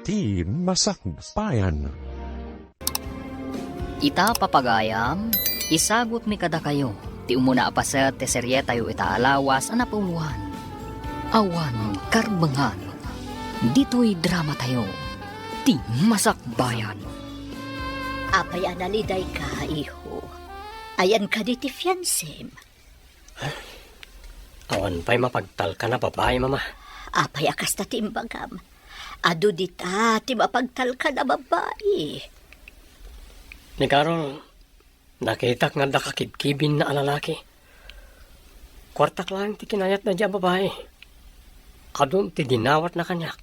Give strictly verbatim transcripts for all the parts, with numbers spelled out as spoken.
Ti Masakbayan. Ita, papagayam, isagutmi kadakayo ti umuna a paset ti serietayo ita a lawas a napauluan. Awan karbengan. Ditoy dramatayo, Ti Masakbayan. Apay a nalidayka, iho? Ayan kadi ti fiansem? Awan pay mapagtalkan a babai, Mama. Apay a kasta ti imbagam? Adu dita ti mapagtalkan a babai. Ni Carol, nakitak nga adda kakibkibinna a lalaki. Kuartak laeng ti kinayatna diay a babai. Adun ti dinawatna kaniak.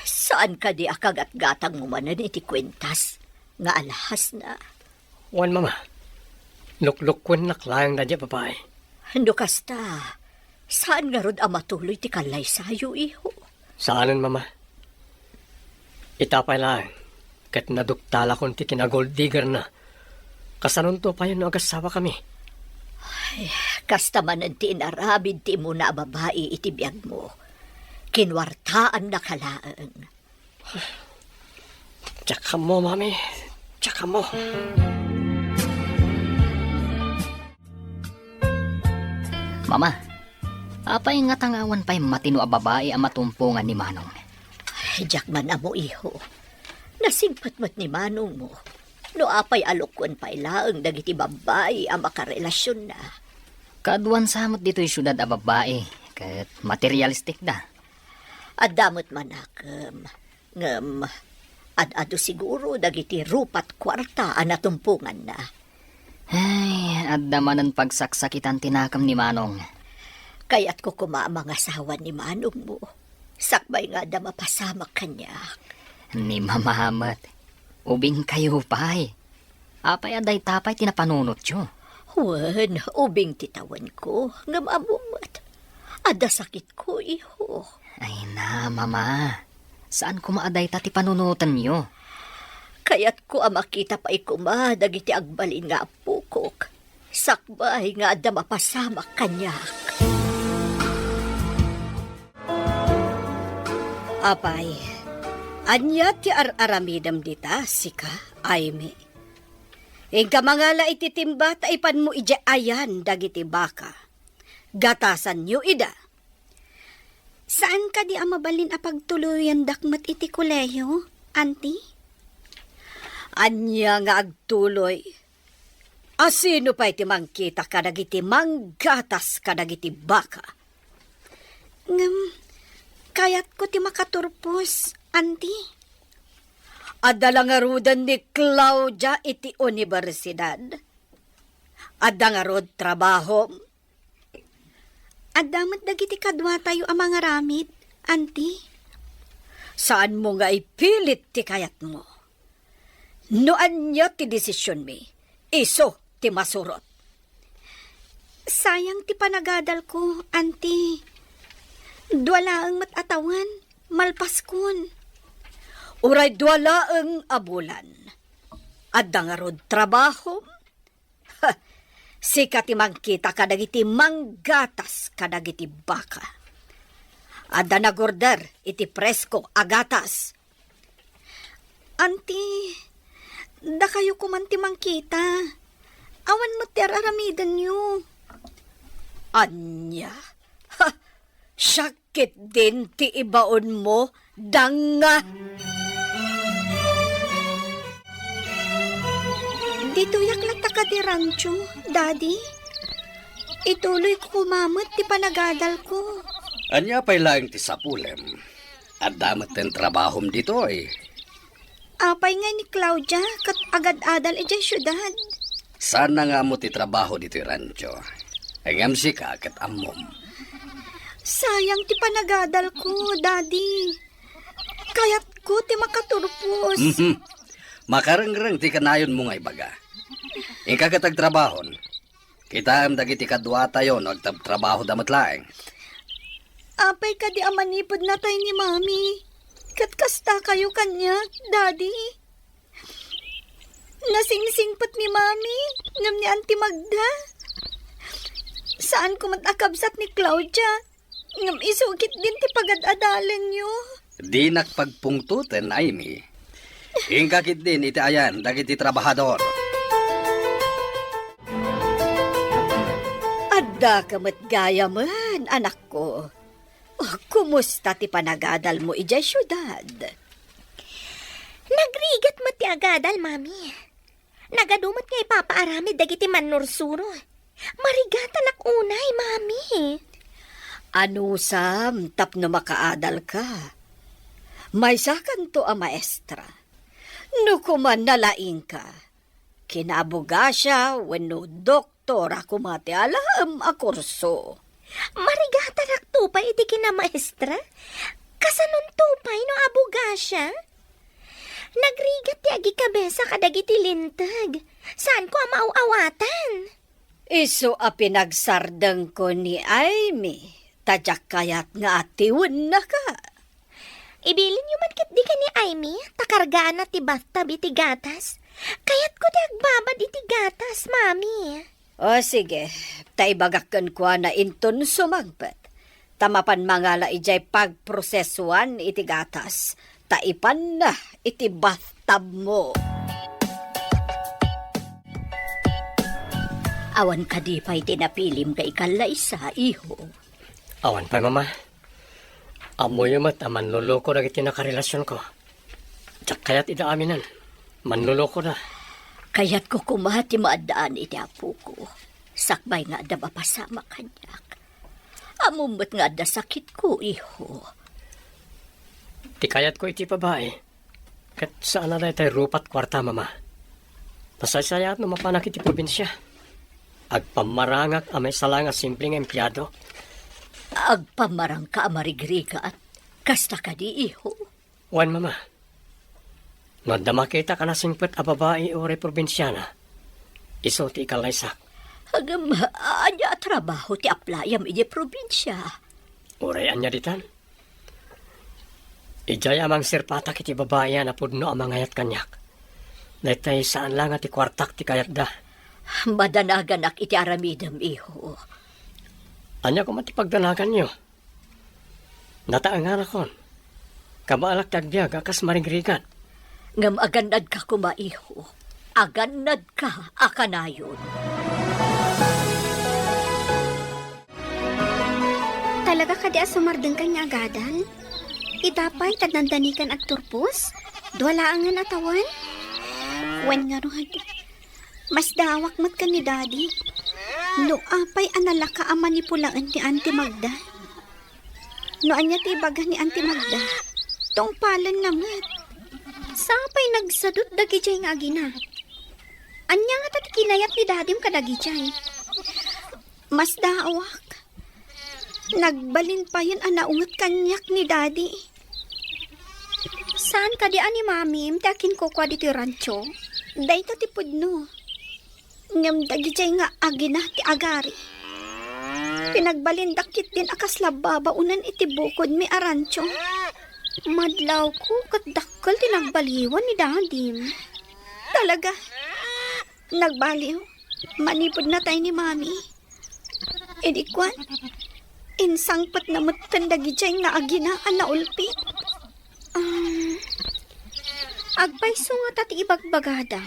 Saan kadi a kagatgatangmo manen iti kuentas nga alhasna? Wen, Mama. Luklukkuennak laeng daydiay a babai. No kasta, saan ngarud a matuloy ti kallaysayo, iho? Saanen, Mama. Ita pay laeng, ket naduktalakon ti kinagold diggerna. Kasanonto payen no agasawakami? Ay, kasta manen ti inaramid ti umuna a babai iti biagmo. Kinuartaannaka laeng. Diak ammo, Mami. Diak ammo. Mama, apay ngata nga awan pay matino a babai a matumpongan ni Manong? Ay, diak man ammo, iho. Nasingpet met ni manongmo no apay a lukkuen pay laeng dagiti babbai a makarelasionna. Kaaduan sa met ditoy siudad a babbai, ket materialistikda. Adda met manakem, ngem ad-adu siguro dagiti rupat kuarta a natumponganna. Ay, adda manen pagsaksakitan ti nakem ni Manong. Kayatko koma a mangasawa ni manongmo, sakbay nga adda mapasamak kaniak. Ni Mama met, ubingkayo pay. Apay a dayta pay ti napanunotyo? Wen, ubing ti tawenko, ngem ammo met, adda sakitko, iho. Ay na, Mama. Saan koma a dayta ti panunotenyo? Kayatko a makita pay koma dagiti agbalin nga appokok, sakbay nga adda mapasamak kaniak. Apay, ania ti ar-aramidem dita, sika, Aimee? Inka mangala iti timba ta ipanmo idiay ayan dagiti baka. Gatasanyo ida. Saan kadi a mabalin a pagtuloyandak met iti kolehiyo, Auntie? Ania nga agtuloy? A sino pay ti mangkita kadagiti manggatas kadagiti baka? Ngem, kayatko ti makaturpos, Auntie. Adda la ngaruden ni Claudia iti universidad. Adda ngarud trabahom. Adda met dagiti kaduatayo a mangaramid, Auntie. Saanmo nga ipilit ti kayatmo. No ania ti desisionmi, isu ti masurot. Sayang ti panagadalko, Auntie. Dua laeng met a tawen, malpaskon. Uray dua laeng a bulan. Adda ngarud trabahom? Ha! Sika ti mangkita kadagiti manggatas kadagiti baka. Adda nagorder iti presko a gatas. Auntie, dakayo koman ti mangkita. Awan met ti ar-aramidenyo. Ania? Ha! Siak ketdin ti ibaonmo, danga. Ditoyak latta kadi rancho, Daddy. Ituloyko koma met ti panagadalko. Ania pay laeng ti sapulem? Adda metten trabahom ditoy. Apay ngay ni Claudia ket agad-adal idiay siudad? Saanna nga ammo ti trabaho ditoy rancho. Ngem sika ket ammom. Sayang ti panagadalko, Daddy. Kayatko ti makaturpos. Mhm. Makarengreng ti kanayonmo nga ibaga. Inka ket agtrabahon. Kitaem dagiti kaduatayo no agtrabtrabahoda met laeng. Apay kadi a manipud natay ni Mami? Ket kastakayo kaniak, Daddy? Nasingsingpet ni Mami, ngem ni Auntie Magda. Saanko met a kabsat ni Claudia, ngem isu ketdin ti pagad-adalenyo. Dinak pagpungtoten, Amy. Inka ketdin iti ayan dagiti trabahador. Addaka met gayamen, anakko. O, kumusta ti panagadalmo idiay siudad? Nagrigat met ti agadal, Mami. Nagadu met nga ipapaaramid dagiti mannursuro. Marigatanak unay, Mami. Anusam tapno makaadalka? Maysakanto a maestra. No koma nalaingka, kinaabogasia wenno doktora koma ti alaem a kurso. Marigatanak to pay iti kinamaestra? Kasanonto pay no abogasia? Nagrigat ti agikabesa kadagiti linteg. Saanko a maaw-awatan. Isu a pinagsardengko ni Amy, ta diak kayat nga atiwennaka. Ibilinyo man ketdi ken ni Amy, ta kargaanna ti bathtub iti gatas. Kayatko ti agbabad iti gatas, Mami. O, sige, ta ibagak kenkuana inton sumangpet. Ta mapan mangala idiay pagprosesuan iti gatas, ta ipanna iti bathtubmo. Awan kadi pay ti napilim nga ikallaysa, iho? Awan pay, Mama. Ammoyo met a manloloko dagiti nakarelasionko. Diak kayat ida aminen. Manlolokoda. Kayatko koma ti maaddaan iti apoko, sakbay nga adda mapasamak kaniak. Ammom met nga adda sakitko, iho. Ti kayatko iti babai, ket saanna daytay rupat kuarta, Mama. Nasaysayaat no mapanak iti probinsia. Agpammarangak a maisala nga simple nga empleado. Agpammarangka a marigrigat? Kasta kadi, iho? Wen, Mama. No adda makitak a nasingpet a babai uray probinsiana, isu ti ikallaysak. Ngem, ania a trabaho ti aplayam idiay probinsia? Uray ania ditan. Idiay a mangsirpatak iti babai a napudno a mangayat kaniak, daytay saan la nga ti kuartak ti kayatda. Madanaganak iti aramidem, iho. Ania koma ti pagdanaganyo? Nataenganakon. Kabaelak ti agbiag a kas marigrigat. Ngem agannadka koma, iho. Agannadka a kanayon. Talaga kadi a sumardengkan nga agadal? Ita pay ta dandanikan agturpos? Dua laengen a tawen? Wen ngarud, masdaawak met ken ni Daddy. No apay a nalaka a manipulaen ni Auntie Magda? No ania ti ibaga ni Auntie Magda, tungpalenna met. Sapay nagsadut dagidiay nga agina. Ania ngata ti kinayat ni Dadim kadagidiay? Masdaawak. Nagbalin payen a naunget kaniak ni Daddy. Saan kadi a ni Mamim ti akinkukua ditoy rancho? Dayta ti pudno. Ngem dagidiay nga agina ti agari. Pinagbalindak ketdin a kasla babaonen iti bukodmi a rancho. Madlawko ket dakkel ti nagbaliwan ni Dadim. Talaga, nagbaliw. Manipud natay ni Mami. Idi kuan, insangpetna metten dagidiay nga agina a naulpit. Um, agpayso ngata ti ibagbagada.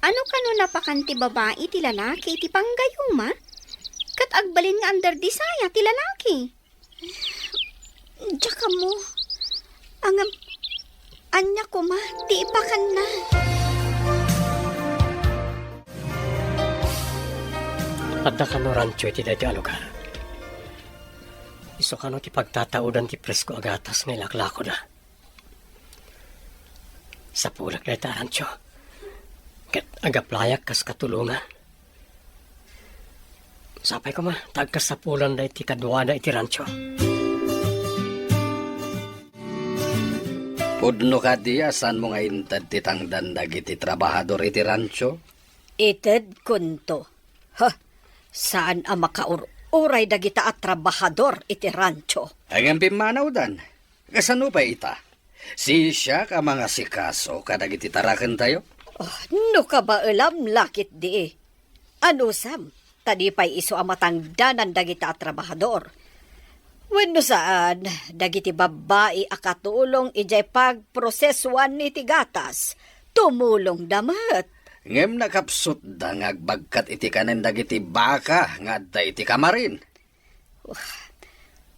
Ano kano napakan ti babai ti lalaki iti panggayuma? Ket agbalin nga under desire ti lalaki. Diak ammo. Ngem, ania koma ti ipakanna? Adda kano rancho iti daytoy a lugar. Isu kano ti pagtataudan ti presko a gatas nga ilaklakoda. Sapulek dayta a rancho. Ket agaplayak kas katulongan. Sapay koma, ta agkasapulan daytoy kaduada iti rancho. Pudno kadi a saanmo nga inted ti tangdan dagiti trabahador iti rancho? Itedkonto. Ha, saan a makaur-uray dagita a trabahador iti rancho. Ngem pimmanawdan. Kasano pay ita? Siak a mangasikaso kadagiti tarakentayo? Oh, no kabaelam la ketdi. Anusam, ta di pay isu a matangdanan dagita a trabahador. Wenno saan, dagiti babbai a katulong idiay pagprosesuan iti gatas, tumulongda met. Ngem nakapsutda nga agbagkat iti kanen dagiti baka nga adda iti kamarin.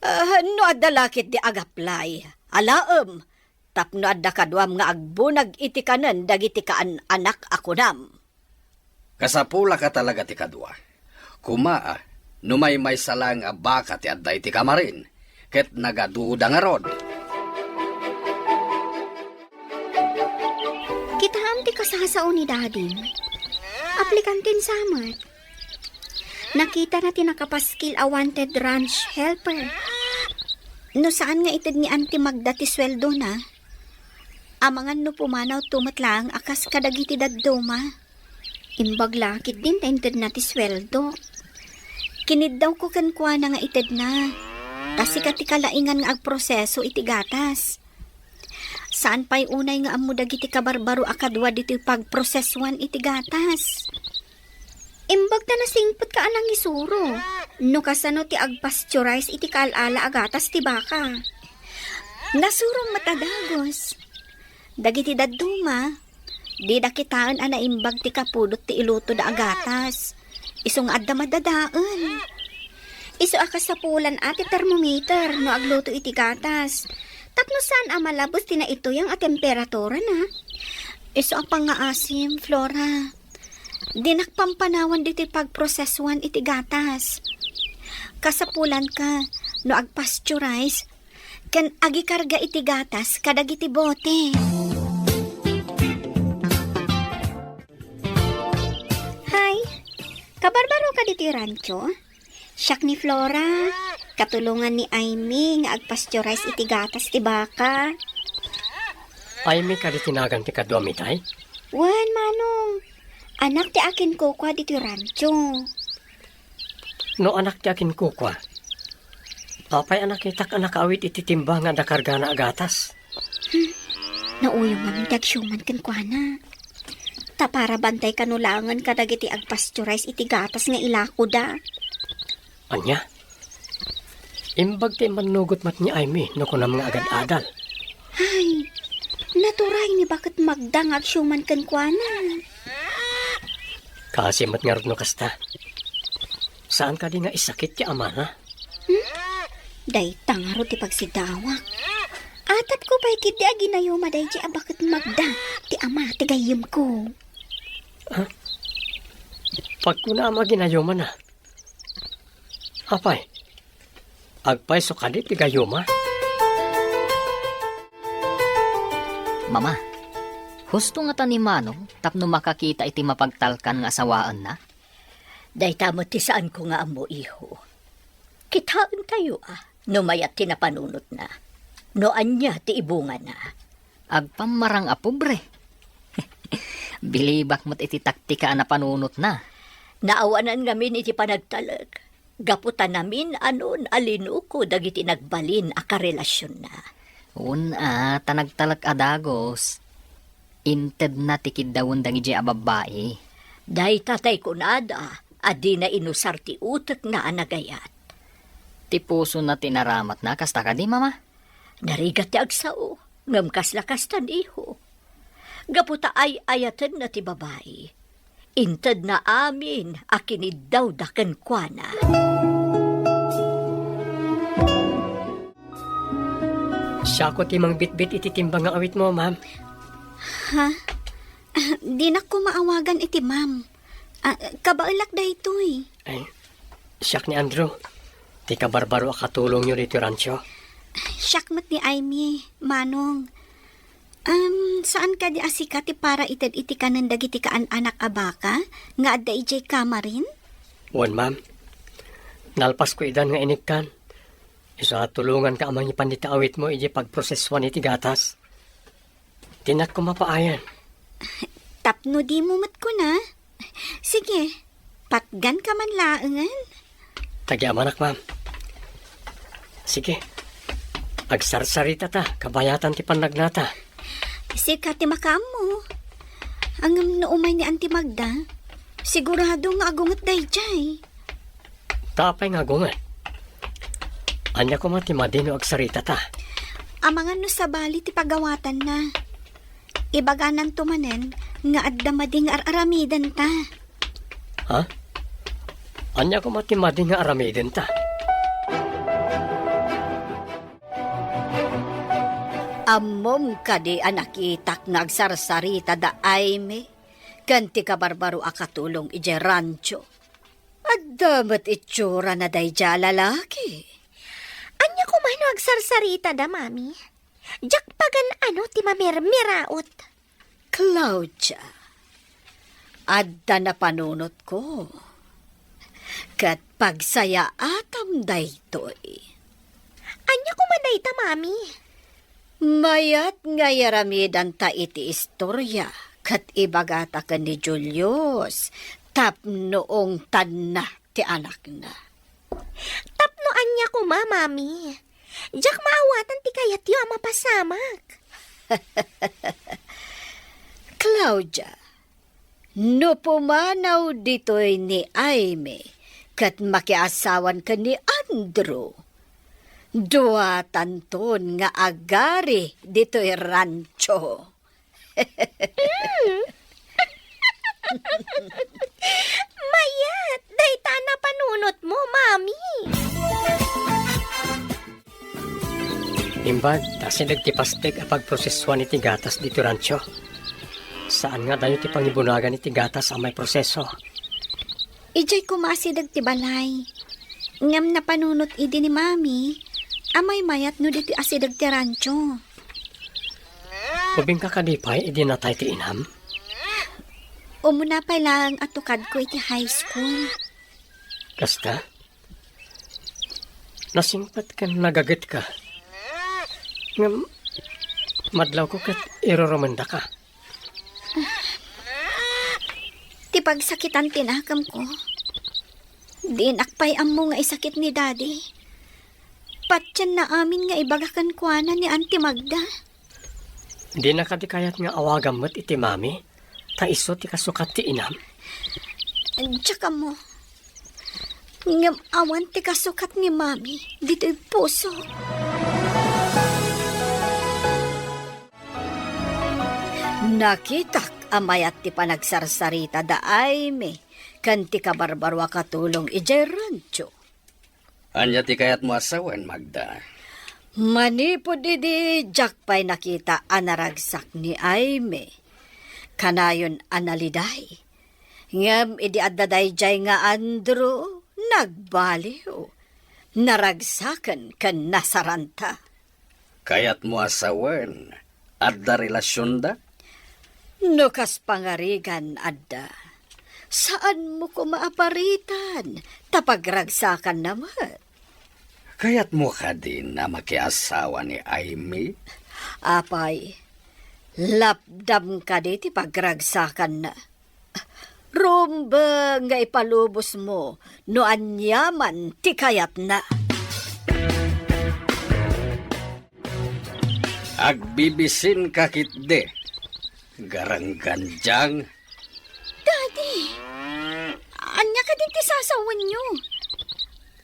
Ah, no adda la ketdi agaplay, alaem, tapno adda kaduam nga agbunag iti kanen dagiti kaan-anak a kunam. Kasapulaka talaga ti kadua. Koma, no maymaysa laeng a baka ti adda iti kamarin, ket nagaduda ngarud. Kitaem ti kasasao ni Dadim. Aplikanten sa met. Nakitana ti nakapaskil a wanted ranch helper. No saan nga ited ni Auntie Magda ti sueldona, amangan no pumanaw to met laeng a kas kadagiti dadduma. Imbag la ketdin ta intedna ti sueldo. Kiniddawko kenkuana nga itedna. Ta sika ti kalaingan nga agproseso iti gatas. Saan pay unay nga ammo dagiti kabarbaro a kadua ditoy pagprosesuan iti gatas. Imbag ta nasingpet ka a nangisuro. No kasano ti agpasteurize iti kaal-ala a gatas ti baka. Nasurong met a dagus. Dagiti dadduma, dida kitaen a naimbag ti kapudot ti ilutoda a gatas. Isu nga adda madadael. Isu a kasapulan a ti thermometer no agluto iti gatas. Tapno saan a malabos ti naituyang a temperaturana. Isu a pangngaasim, Flora. Dinak pampanawan ditoy pagprosesuan iti gatas. Kasapulanka no agpasteurize ken agikarga iti gatas kadagiti bote. Hay, kabarbaro ka ditoy rancho? Siak ni Flora, katulongan ni Aimee nga agpasteurize iti gatas ti baka. Aimee kadi ti nagan ti kaduam itay? Wen, Manong. Anak ti akinkukua ditoy rancho. No anak ti akinkukua, apay a nakitak a nakaawit iti timba nga adda kargana a gatas? Hmm, nauyong ngamin ti agsiuman kenkuana. Ta para bantay kano laengen kadagiti agpasteurize iti gatas nga ilakoda. Ania? Imbag ti immannugot met ni Aimee no kunam nga agad-adal. Ay, naturay ni baket Magda nga agsiuman kenkuana. Kaasi met ngarud no kasta. Saan kadi nga isakit ti amana? Hmm? Dayta ngarud ti pagsidawak. Atapko pay ketdi a ginayuma daydi a baket Magda ti ama ti gayyemko. Ha? Pagkuna a maginayumana. Apay, agpayso kadi ti gayuma? Mama, husto ngata ni Manong tapno makakita iti mapagtalkan nga asawaenna? Dayta met ti saanko nga ammo, iho. Kitaentayo a no mayat ti napanunotna, no ania ti ibungana. Agpammarang a pobre. Bilibak met iti taktika a napanunotna. Naawanan ngamin iti panagtalek, gapu ta namin-anon a linuko dagiti nagbalin a karelasionna. Wen a, ta nagtalek a dagus. Intedna ti kiddawen dagidiay a babbai. Dayta tay kunada a dina inusar ti utekna a nagayat. Ti pusona ti inaramatna, kasta kadi, Mama? Narigat ti agsao, ngem kasla kastan, iho. Gapu ta ay-ayatenna ti babai, intedna amin a kiniddawda kenkuana. Siako ti mangbitbit iti timba nga awitmo, ma'am. Ha? Ah, dinak koma awagan iti ma'am. Ah, kabaelak daytoy. Ay, siak ni Andrew. Ti kabarbaro a katulongyo ditoy rancho. Siak met ni Aimee, Manong. Um, saan kadi a sika ti para ited iti kanen dagiti kaan-anak a baka nga adda idiay kamarin? Wen, ma'am. Nalpasko idan nga inikkan. Isu a tulonganka a mangipan dita awitmo idiay pagprosesuan iti gatas. Dinak koma paayan. Tapno dimo met kuna. Sige, patganka man laengen. Tagiamanak, ma'am. Sige. Agsarsaritata, kabayatan ti pannagnata. Sika ti makaammo. Ngem no umay ni Auntie Magda, sigurado nga agunget daydiay. Ta apay nga agunget? Ania koma ti madi no agsaritata? Amangan no sabali ti pagawatanna. Ibagananto manen nga adda madi nga ar-aramidenta. Ha? Ania koma ti madi nga aramidenta? Ammom kadi a nakitak nga agsarsarita da Aimee ken ti kabarbaro a katulong idiay rancho? Adda met itsurana daydiay a lalaki. Ania koma no agsarsarita da, Mami? Diak pagan-ano ti mamirmiraot. Claudia, adda napanunotko. Ket pagsayaatam daytoy. Ania koma dayta, Mami? Mayat nga iaramidanta iti istoria ket ibagata ken ni Julius tapno ungtanna ti anakna. Tapno ania koma, Mami? Diak maawatan ti kayatyo a mapasamak. Claudia, no pumanaw ditoy ni Aimee ket makiasawan ken ni Andrew, duatanton nga agari ditoy rancho. Mm. Mayat, dayta napanunotmo, Mami. Imbag, ta asideg ti pastek a pagprosesuan iti gatas ditoy rancho. Saan nga adayo ti pangibunagan iti gatas a maiproseso. Idiay koma asideg ti balay. Ngem napanunot idi ni Mami a maymayat no ditoy asideg ti rancho. Ubingka kadi pay idi natay ti inam? Umuna pay laeng a tukadko iti high school. Kasta? Nasingpet ken nagagetka. Ngem madlawko ket irurumendaka. Ti pagsakitan ti nakemko. Dinak pay ammo nga isakit ni Daddy. Patienna amin nga ibaga kenkuana ni Auntie Magda. Dina kadi kayat nga awagam met iti Mami, ta isu ti kasukat ti inam? Diak ammo. Ngem awan ti kasukat ni Mami ditoy puso. Nakitak a mayat ti panagsarsarita da Aimee ken ti kabarbaro a katulong idiay rancho. Ania ti kayatmo a sawen, Magda? Manipud idi diak pay nakita a naragsak ni Aimee, kanayon a naliday. Ngem idi adda daydiay nga Andrew, nagbaliw. Naragsaken ken nasaranta. Kayatmo a sawen, adda relasionda? No kas pangarigan, adda. Saanmo koma a paritan, ta pagragsakanna met. Kayatmo kadin a makiasawa ni Aimee? Apay, lapdam kadi ti pagragsakanna? Rumbeng nga ipalubosmo no aniaman ti kayatna. Agbibisinka ketdi, garanggandiang. Daddy, ania kadin ti sasawenyo?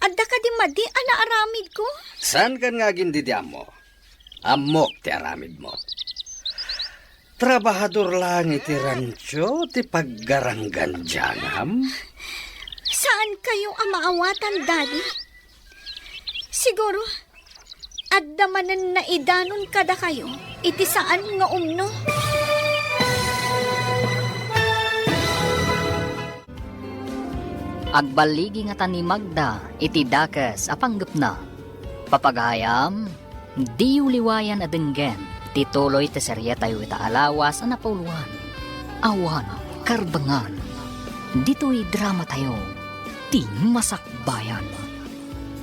Adda kadi madi a naaramidko? Saankan nga agindidi ammo? Ammok ti aramidmo. Trabahador laeng iti rancho ti paggaranggandiangam. Saankayo a maawatan, Daddy? Siguro, adda manen naidanon kadakayo iti saan nga umno. Agballigi ngata ni Magda iti dakes a panggepna. Papagayam, diyo liwayan a denggen ti tuloy ti serietayo ita a lawas a napauluan, awan karbengan, ditoy dramatayo, Ti Masakbayan.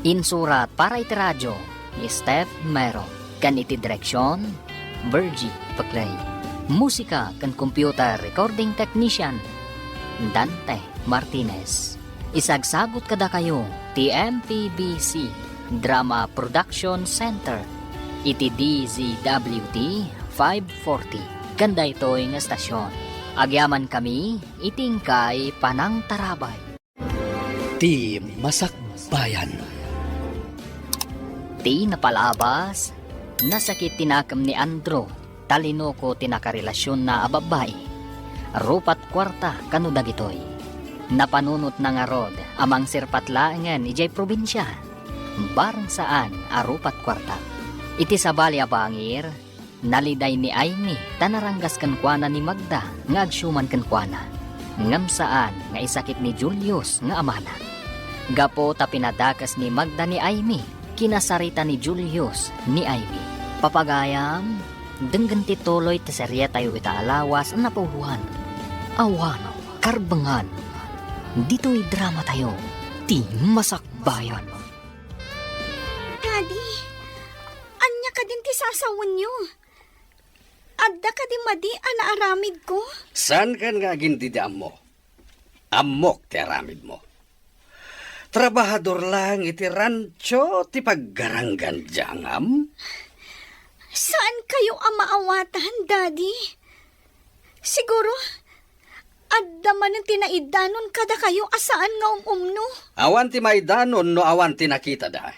Insurat para iti radio ni Steph Mero. Ken iti direksion, Virgie Peclay. Musika ken computer recording technician, Dante Martinez. Isagsagut kadakayo ti M P B C Drama Production Center iti D Z W T five forty ken daytoy nga estasion. Agyamankami iti inkay panangtarabay. Ti Masakbayan. Ti napalabas, nasakit ti nakem ni Andrew, ta linuko ti nakarelasionna a babbai. Rupat kuarta kano dagitoy. Napanunotna ngarud a mangserpat laengen idiay probinsia. Bareng saan a rupat kuarta. Iti sabali a bangir, naliday ni Aimee ta naranggas kenkuana ni Magda nga agsiuman kenkuana. Ngem saan nga isakit ni Julius nga amana. Gapu ta pinadakes ni Magda ni Aimee, kinasarita ni Julius ni Aimee. Papagayam, denggen ti tuloy ti serietayo ita a lawas a napauluan. Awan, karbengan. Ditoy dramatayo, ti Masakbayan. Daddy, ania kadin ti sasawenyo? Adda kadi madi a naaramidko? Saankan nga agin dida ammo? Ammok ti aramidmo. Trabahador laeng iti rancho ti paggaranggan diay angam? Saankayo a maawatan, Daddy. Siguro, adda manen ti naidanon kadakayo a saan nga um-umno. Awan ti maidanon no awan ti nakitada.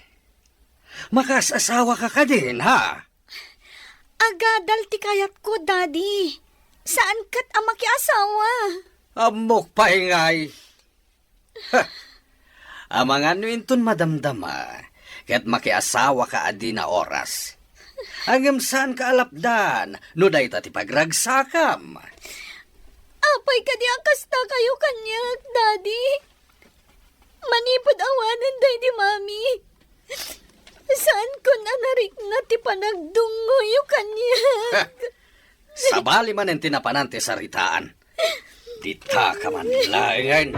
Makaas-asawaka kadin, ha? Agadal ti kayatko, Daddy. Saan ket a makiasawa. Ammok pay ngay. Ha! Amangan no inton madamdama, ket makiasawaka a dina oras. Ngem saanka a lapdan no dayta ti pagragsakam. Apay kadi a kastakayo kaniak, Daddy? Manipud awanen daydi Mami, saankon a narikna ti panagdungngoyo kaniak. Sabali manen ti napanan ti saritaan. Ditaka man laengen.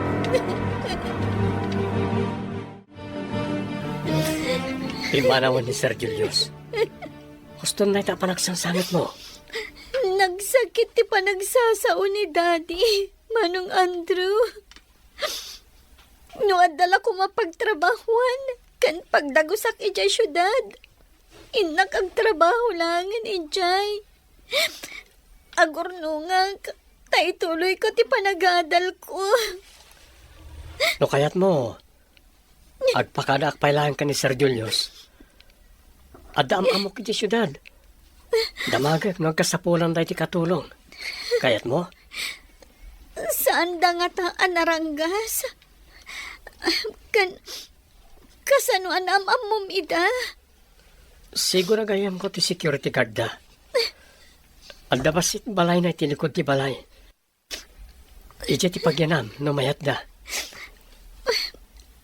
Pimmanawen ni Sir Julius. Huston dayta a panagsangsangitmo. Nagsakit ti panagsasao ni Daddy, Manong Andrew. No adda la koma pagtrabahoan ken pagdagusak idiay siudad, innak agtrabaho laengen idiay. Agurnongak, ta ituloyko ti panagadalko. No kayatmo, agpakadaak pay laeng ken ni Sir Julius. Adda am-ammok idiay siudad. Damagek no agkasapulan daytoy katulong. Kayatmo? Saanda ngata a naranggas. Kan, kasano a naam-ammom ida? Siguro gayyemko ti security guard da. Adda bassit balayna iti likod ti balay. Idiay ti pagyanam no mayatda.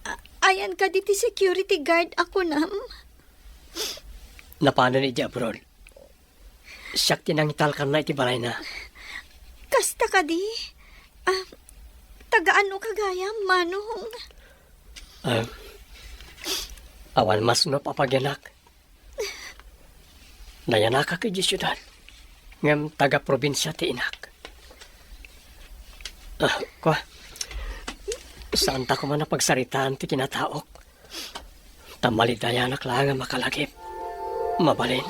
A-, ayan kadi ti security guard a kunam? Napanen idiay abroad. Siak ti nangitalkanna iti balayna. Kasta kadi? Ah, taga-anoka gayam, Manong? Ah, awan masnop a pagyanak. Nayanakak idiay siudad, ngem taga-probinsia ti inak. Ah, kua, saanta koma a pagsaritaan ti kinataok. Ta malidayanak laeng a makalagip. Mabalin.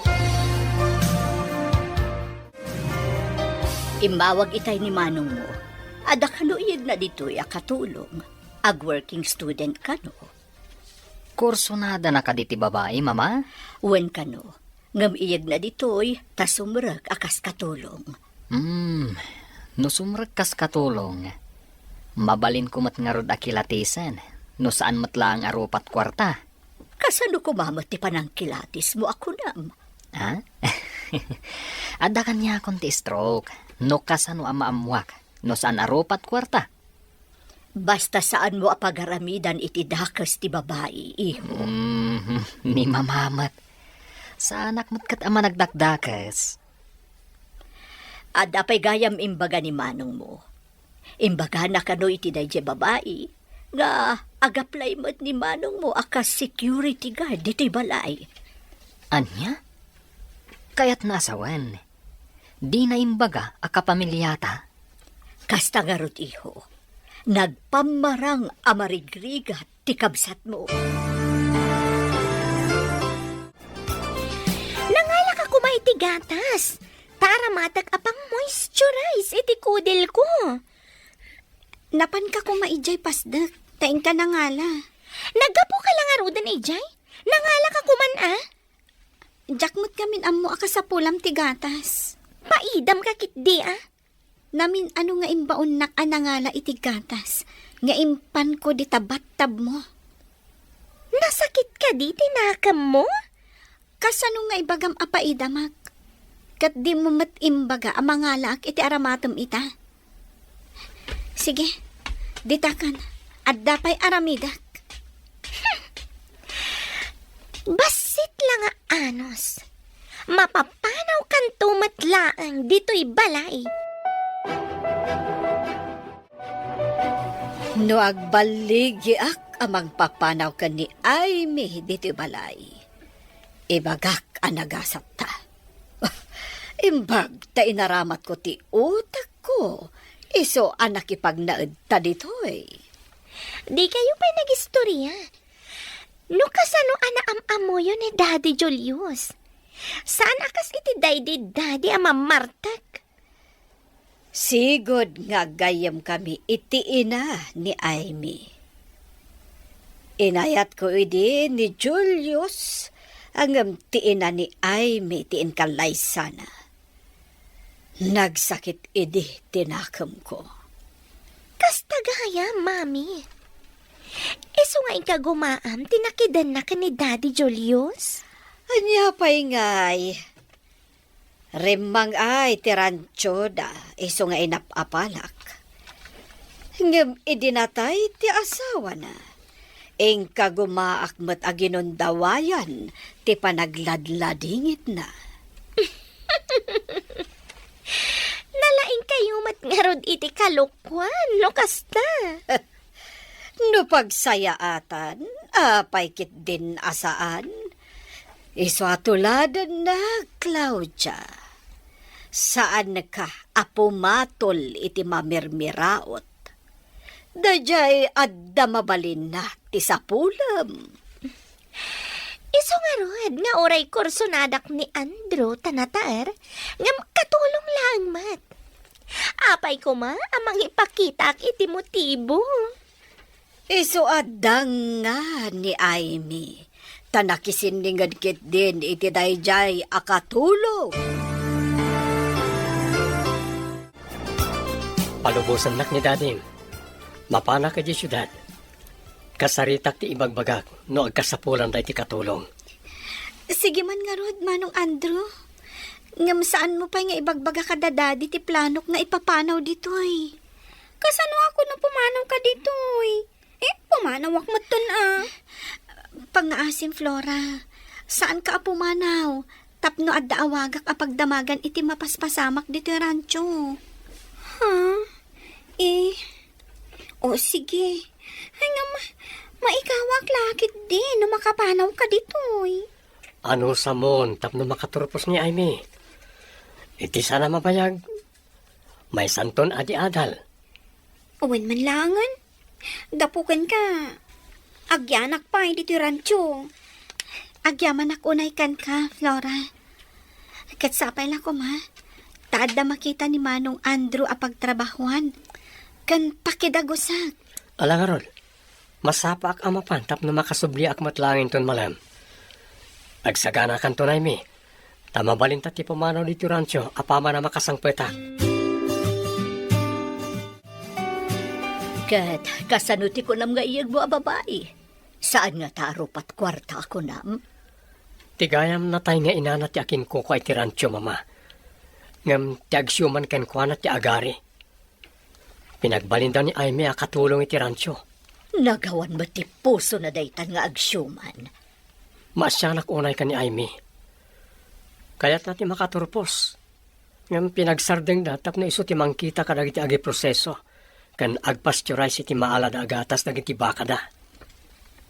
Immawag itay ni manongmo. Adda kano iyegna ditoy a katulong. Ag-working student kano. Kursunadana kadi ti babai, Mama? Wen kano. Ngem iyegna ditoy ta sumrek a kas katulong. Hmm, no sumrek kas katulong, mabalinko met ngarud a kilatisen, no saan met laeng a rupat kuarta. Kasano koma met ti panangkilatismo a kunam? Ha? Adda kaniakon ti stroke, no kasano a maammuak, no saan a rupat kuarta. Basta saanmo a pagaramidan iti dakes ti babai, iho. Mm, ni Mama met. Saanak met ket a managdakdakes. Adda pay gayam imbaga ni manongmo. Imbagana kano iti daydiay babai nga ag-apply met ni manongmo a kas security guard ditoy balay. Ania? Kayatna a sawen, dina imbaga a kapamiliata? Kasta ngarud, iho. Nagpammarang a marigrigat ti kabsatmo. Nangalaka koma iti gatas, ta aramatek a pang-moisturize iti kudelko. Napanka koma idiay pasdek, ta inka nangala. Naggapuka la ngaruden idiay? Nangalaka koman, a? Diak met ngamin ammo a kasapulam ti gatas. Paidamka ketdi, a? Namin-ano nga imbaonnak a nangala iti gatas nga impanko dita battabmo. Nasakit kadi ti nakemmo? Kasano nga ibagam a paidamak? Ket dimo met imbaga a mangalaak iti aramatem ita? Sige, ditakan, adda pay aramidek. Bassit la nga anus. Mapapanawkanto met laeng ditoy balay. No agballigiak a mangpapanaw ken ni Aimee ditoy balay, ibagak a nagasatta. Imbag ta inaramatko ti utekko, isu a nakipagnaedta ditoy. Dikayo pay nagistoria. No kasano a naam-ammoyo ni Daddy Julius? Saan a kas iti daydi Daddy a mamartek? Sigud nga aggayyemkami iti ina ni Aimee. Inayatko idi ni Julius, ngem ti ina ni Aimee ti inkallaysana. Nagsakit idi ti nakemko. Kasta gayam, Mami. Isu nga inkagumaam ti nakidenna ken ni Daddy Julius? Ania pay ngay? Rimmang-ay ti rantioda isu nga inap-apalak. Ngem idi natay ti asawana, inkagumaak met a ginundawayan ti panagladladingitna. Nalaingkayo met ngarud iti kalokuan, no kasta. No pagsayaatan, apay ketdin a saan? Isu a tuladenna, Claudia. Saanka a pumatol iti mamirmiraot. Daydiay adda mabalinna ti sapulem. Isu ngarud nga uray kursonadak ni Andrew ta nataer, ngem katulong laeng met. Apay koma a mangipakitaak iti motibo? Isu a danga ni Aimee, ta nakisinninged ketdin iti daydiay a katulong. Palubosannak ni Dadim. Mapanak idiay siudad. Kasaritak ti ibagbagak no agkasapulan daytoy katulong. Sige man ngarud, Manong Andrew. Ngem saanmo pay nga ibagbaga kada Daddy ti planok nga ipapanaw ditoy? Kasano a kuno pumanawka ditoy? Eh, pumanawak metten a. Pangngaasim, Flora. Saanka a pumanaw tapno adda awagak a pagdamagan iti mapaspasamak ditoy rancho. Ha? Eh, o sige. Ay nga ma-, maikawak la ketdi no makapanawka ditoy. Anusamon tapno makaturpos ni Aimee? Iti saan a mabayag, maysanton adi-adal. Wen man laengen. Gapu kenka, agyanak pay ditoy rancho. Agyamanak unay kenka, Flora. Ket sapay la koma, ta adda makita ni Manong Andrew a pagtrabahuan ken pakidagusak. Ala ngarud, masapaak a mapan tapno makasubliak met laeng inton malem. Agsaganakanto ni Aimee, ta mabalinta ti pumanaw ditoy rancho apaman a makasangpetak. Ket kasano ti kunam nga iyegmo a babai? Saan ngata a rupat kuarta a kunam? Ti gayam natay nga inana ti akinkukua iti rancho, Mama. Ngem ti agsiuman kenkuana ti agari. Pinagbalinda ni Aimee a katulong iti rancho. Nagawan met ti pusona daytan nga agsiuman. Maasianak unay ken ni Aimee. Kayatna ti makaturpos. Ngem pinagsardengda tapno isu ti mangkita kadagiti agiproseso ken agpasteurize iti maalada a gatas dagiti bakada.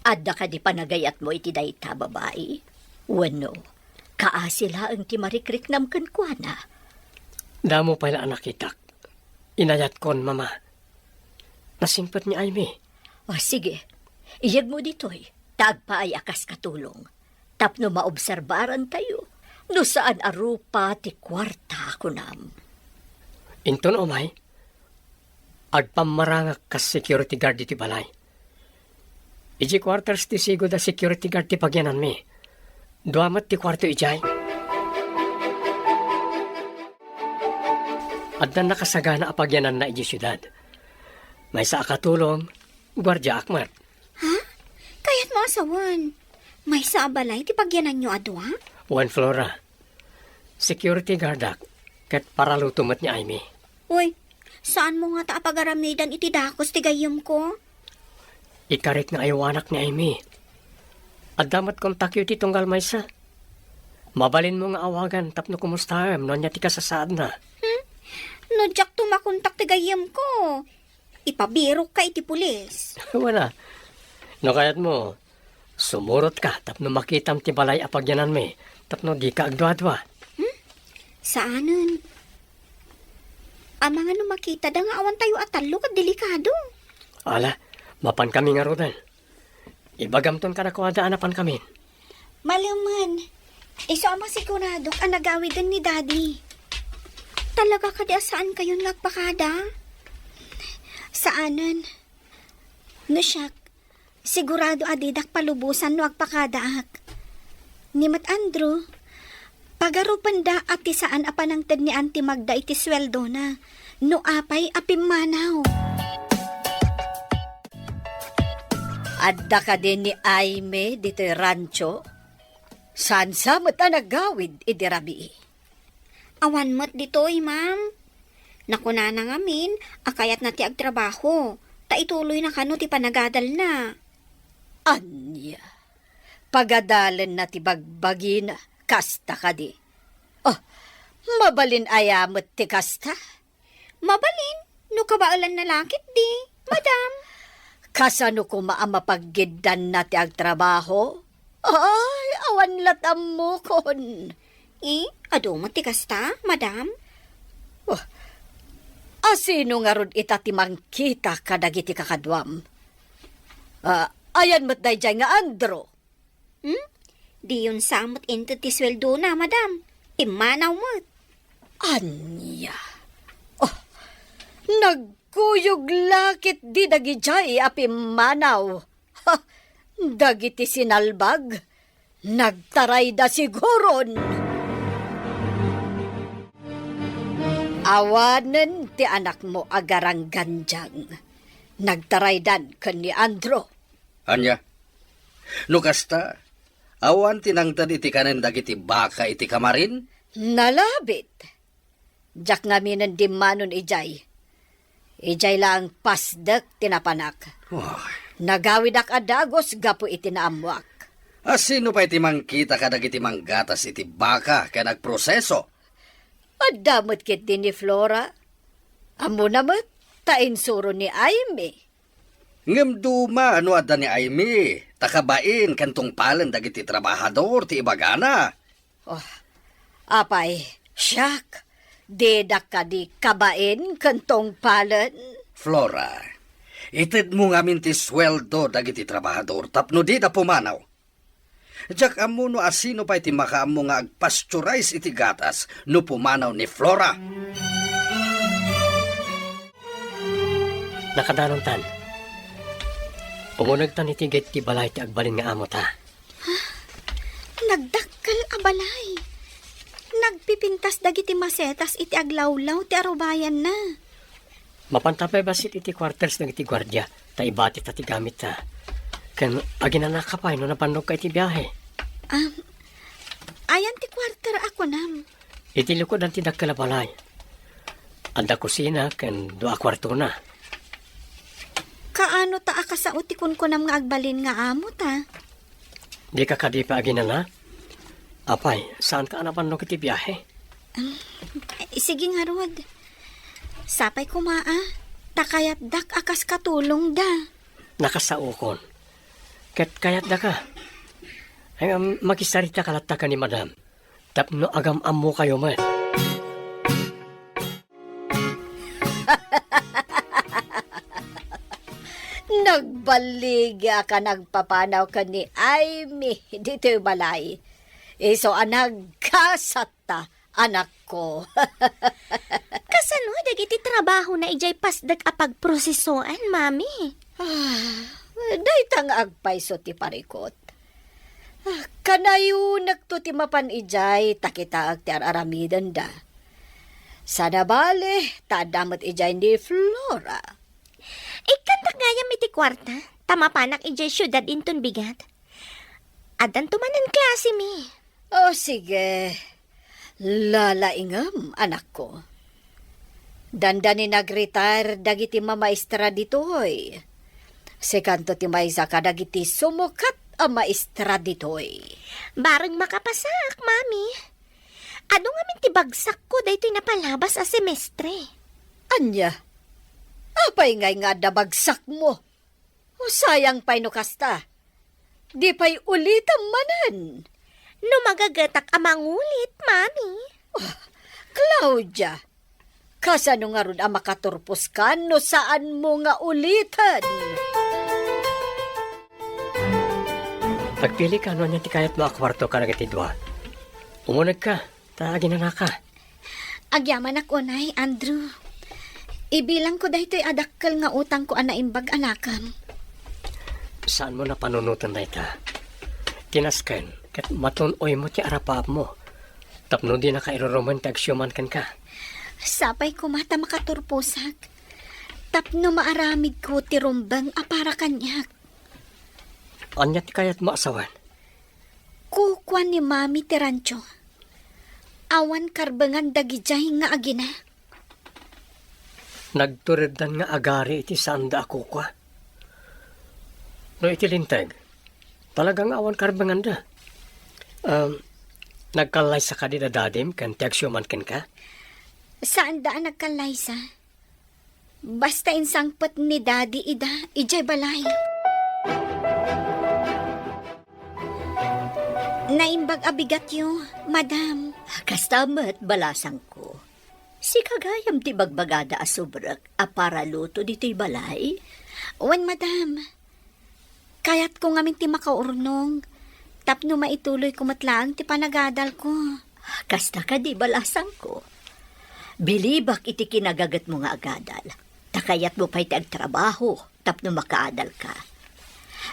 Adda kadi panagayatmo iti dayta, babai? Wenno, kaasi laeng ti marikriknam kenkuana? Damo pay la a nakitak. Inayatkon, Mama. Nasingpet ni Aimee. O, sige. Iyegmo ditoy, ta agpaay a kas katulong. Tapno maobserbarantayo, no saan a rupa ti kuarta, kunam. Inton umay, agpammarangak kas security guard iti balay. Idiay quarters ti sigud a security guard ti pagyananmi. Dua met ti kuarto idiay. Adda nakasagana a pagyananna idiay siudad. Maysa a katulong, guardiaak met. Ha? Kayatmo a sawen, maysa a balay ti pagyananyo a dua? Wen, Flora. Security guardak, ket paraluto met ni Aimee. Uy, saanmo ngata a pagaramidan iti dakes ti gayyemko? Ikarik nga aywanak ni Aimee. Adda met kontakyo iti tunggal maysa. Mabalinmo nga awagan tapno kumustaem no ania ti kasasaadna. Hmm? No diakto makontak ti gayyemko, ipabirokka iti pulis. Wen a. No kayatmo, sumurotka tapno makitam ti balay a pagyananmi, tapno dika agduadua. Hmm? Saanen. Amangan no makitada nga awantayo a tallo ket delikado. Ala, mapankami ngaruden. Ibagamton kadakuada a napankamin. Malemen, isu a masiguradok a nagawiden ni Daddy. Talaga kadi a saankayon nga agpakada? Saanen. No siak, sigurado a didak palubosan no agpakadaak. Ni met Andrew, pagarupenda a ti saan a panangted ni Auntie Magda iti sueldona, no apay a pimmanaw. Adda kadi ni Aimee ditoy rancho? Saan sa met a nagawid idi rabii? Awan met ditoy, ma'am. Nakunana ngamin a kayatna ti agtrabaho, ta ituloyna kano ti panagadalna. Ania? Pagadalenna ti bagbagina, kasta kadi? Oh, mabalin aya met ti kasta? Mabalin, no kabaelanna la ketdi, madam. Kasano koma a mapaggiddanna ti agtrabaho? Ay, awan lat' ammokon. Eh, adu met ti kasta, madam? Oh, asino ngarud ita ti mangkita kadagiti kakaduam? Ah, ayan met daydiay nga Andrew. Hmm? Diyon sa met inted ti sueldona, madam. Pimmanaw met. Ania? Oh, nagkuyog la ketdi dagidiay a pimmanaw. Ha! Dagiti sinalbag, nagtarayda siguron. Awanen ti anakmo a garanggandiang. Nagtaraydan ken ni Andrew. Ania? No kasta, awan ti nangted iti kanen dagiti baka iti kamarin? Nalabit. Diak ngaminen dimmanon idiay. Idiay laeng pasdek ti napanak. Ay. Nagawidak a dagus gapu iti naammoak. Asino pay ti mangkita kadagiti manggatas iti baka ken agproseso? Adda met ketdi ni Flora. Ammona met, ta insuro ni Aimee. Ngem duma no adda ni Aimee, ta kabain ken tungpalen dagiti trabahador ti ibagana. Oh, apay, siak, didak kadi kabain ken tungpalen? Flora, itedmo ngamin ti sueldo dagiti trabahador tapno dida pumanaw. Diak ammo no asino pay ti makaammo nga agpasteurize iti gatas no pumanaw ni Flora. Nakadanontan. Umunegtan iti gate ti balay ti agbalin nga amota. Ha? Nagdakkel a balay. Nagpipintas dagiti masetas iti aglawlaw ti arubayanna. Mapanta pay bassit iti quarters dagiti guardia, ta ibatita ti gamitta. Ken aginanaka pay no nabannogka iti biahe. Um, ayan ti quarter a kunam? Iti likudan ti dakkel a balay. Adda kusina ken dua a kuartona. Kaano ta a kasao ti kunkunam nga agbalin nga amota? Dika kadi pay aginana? Apay, saanka a nabannog iti biahe? Um, sige ngarud. Sapay koma a, ta kayatdak a kas katulongda. Nakasaokon. Ket kayatdaka. Ay, um, makisarita ka latta ken ni Madam. Tapno agam-ammokayo met. Nagbaligi a ka nagpapanaw ken ni Aimee ditoy balay. Isu a nagkasatta, anakko. Kasano dagiti trabahona idiay pasdek a pagprosesoan, Mami? Ah, Dayta nga agpayso ti parikut. Ah, kanayonekto ti mapan idiay ta kitaek ti ar-aramidenda. Saan a bale, ta adda met idiay ni Flora. Ikkantak gayam iti kuarta, ta mapanak idiay siudad inton bigat. Addanto manen klasemi. O, sige. Lalaingem, anakko. Dandani nag-retire dagiti mamaestra ditoy. Sikanto ti maysa kadagiti sumukat a maestra ditoy. Bareng makapasaak, Mami. Adu ngamin ti bagsakko daytoy napalabas a semestre. Ania? Apay ngay nga adda bagsakmo? O, sayang pay no kasta. Di pay ulitem manen. No magagetak a mangulit, Mami. Oh, Claudia, kasano ngarud a makaturposka no saanmo nga uliten? Agpilika no ania ti kayatmo a kuarto kadagiti dua. Umunegka. Ta aginanaka. Agyamanak unay, Andrew. Ibilangko daytoy a dakkel nga utangko a naimbag a nakam. Saanmo napanunoten dayta? Ti nasken, ket matun-oymo ti arapaapmo. Tapno dinaka irurumen ti agsiuman kenka. Sapay koma ta makaturposak. Tapno maaramidko ti rumbeng a para kaniak. Ania ti kayatmo a sawen? Kukua ni Mami ti rancho. Awan karbengan dagidiay nga agina. Nagtureddan nga agari iti saanda a kukua. No iti linteg, talaga nga awan karbenganda. Um, nagkallaysa kadi da dadim ken ti agsiuman kenka? Saanda a nagkallaysa. Basta insangpet ni Daddy ida idiay balay. Naimbag a bigatyo, madam. Kasta met, balasangko. Sika gayam ti bagbagada a subrek a paraluto ditoy balay? Wen, madam. Kayatko ngamin ti makaurnong, tapno maituloyko met laeng ti panagadalko. Kasta kadi, balasangko? Bilibak iti kinagagetmo nga agadal, ta kayatmo pay ti agtrabaho tapno makaadalka.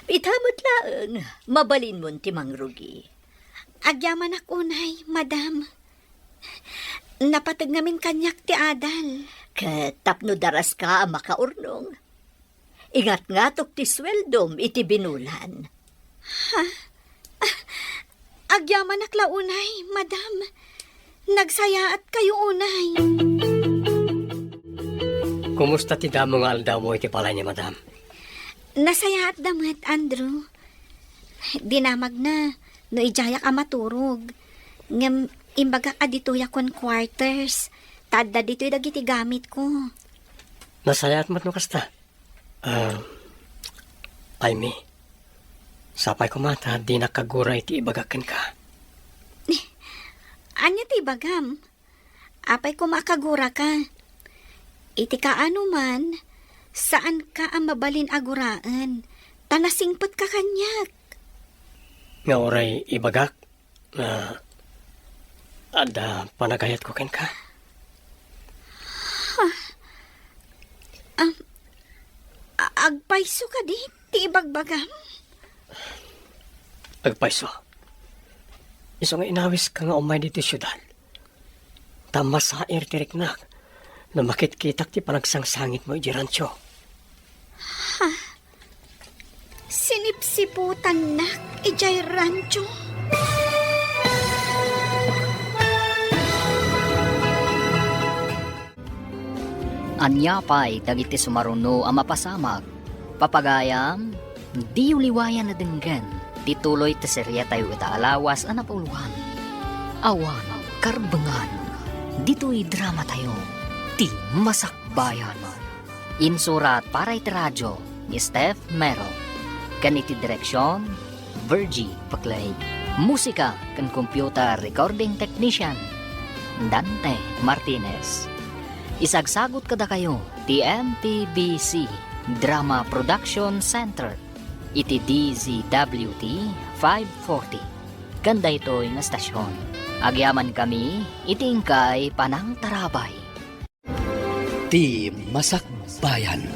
Ita met laeng, mabalinmon ti mangrugi. Agyamanak unay, madam. Napateg ngamin kaniak ti adal. Ket tapno daraska a makaurnong, ingatngatok ti sueldom iti binulan. Ha? Ah, agyamanak la unay, madam. Nagsayaatkayo unay. Kumusta ti damo nga aldawmo iti balay ni madam? Nasayaatda met, Andrew. Dinamagna no idiayak a maturog. Ngem imbagak a ditoyak ken quarters. Ta adda ditoy dagiti gamitko. Nasayaat met no kasta. Ah, Aimee, sapay koma ta dinak kagura iti ibagak kenka. Ania ti ibagam? Apay koma a kaguraka? Iti kaano man, saanka a mabalin a guraen, ta nasingpetka kaniak. Nga uray ibagak, nga adda panagayatko kenka. Ha? Am, a-, agpayso kadi ti ibagbagam? Agpayso. Isu nga inawiska nga umay ditoy siudad. Ta masair ti riknak no makitkitak ti panagsangsangitmo idiay rancho. Ha? Sinipsiputannak idiay rancho? Ania pay dagiti sumaruno a mapasamak? Papagayam, diyo liwayan a denggen ti tuloy ti seriatayo ita a lawas a napauluan. Awan karbengan ditoy dramatayo, ti Masakbayan. Insurat para iti radio ni Steph Mero, ken iti direksion, Virgie Paclay. Musika ken computer recording technician, Dante Martinez. Isagsagut kadakayo ti M P B C Drama Production Center iti D Z W T five forty. Ken daytoy nga estasion, agyamankami iti inkay panangtarabay. Ti Masakbayan.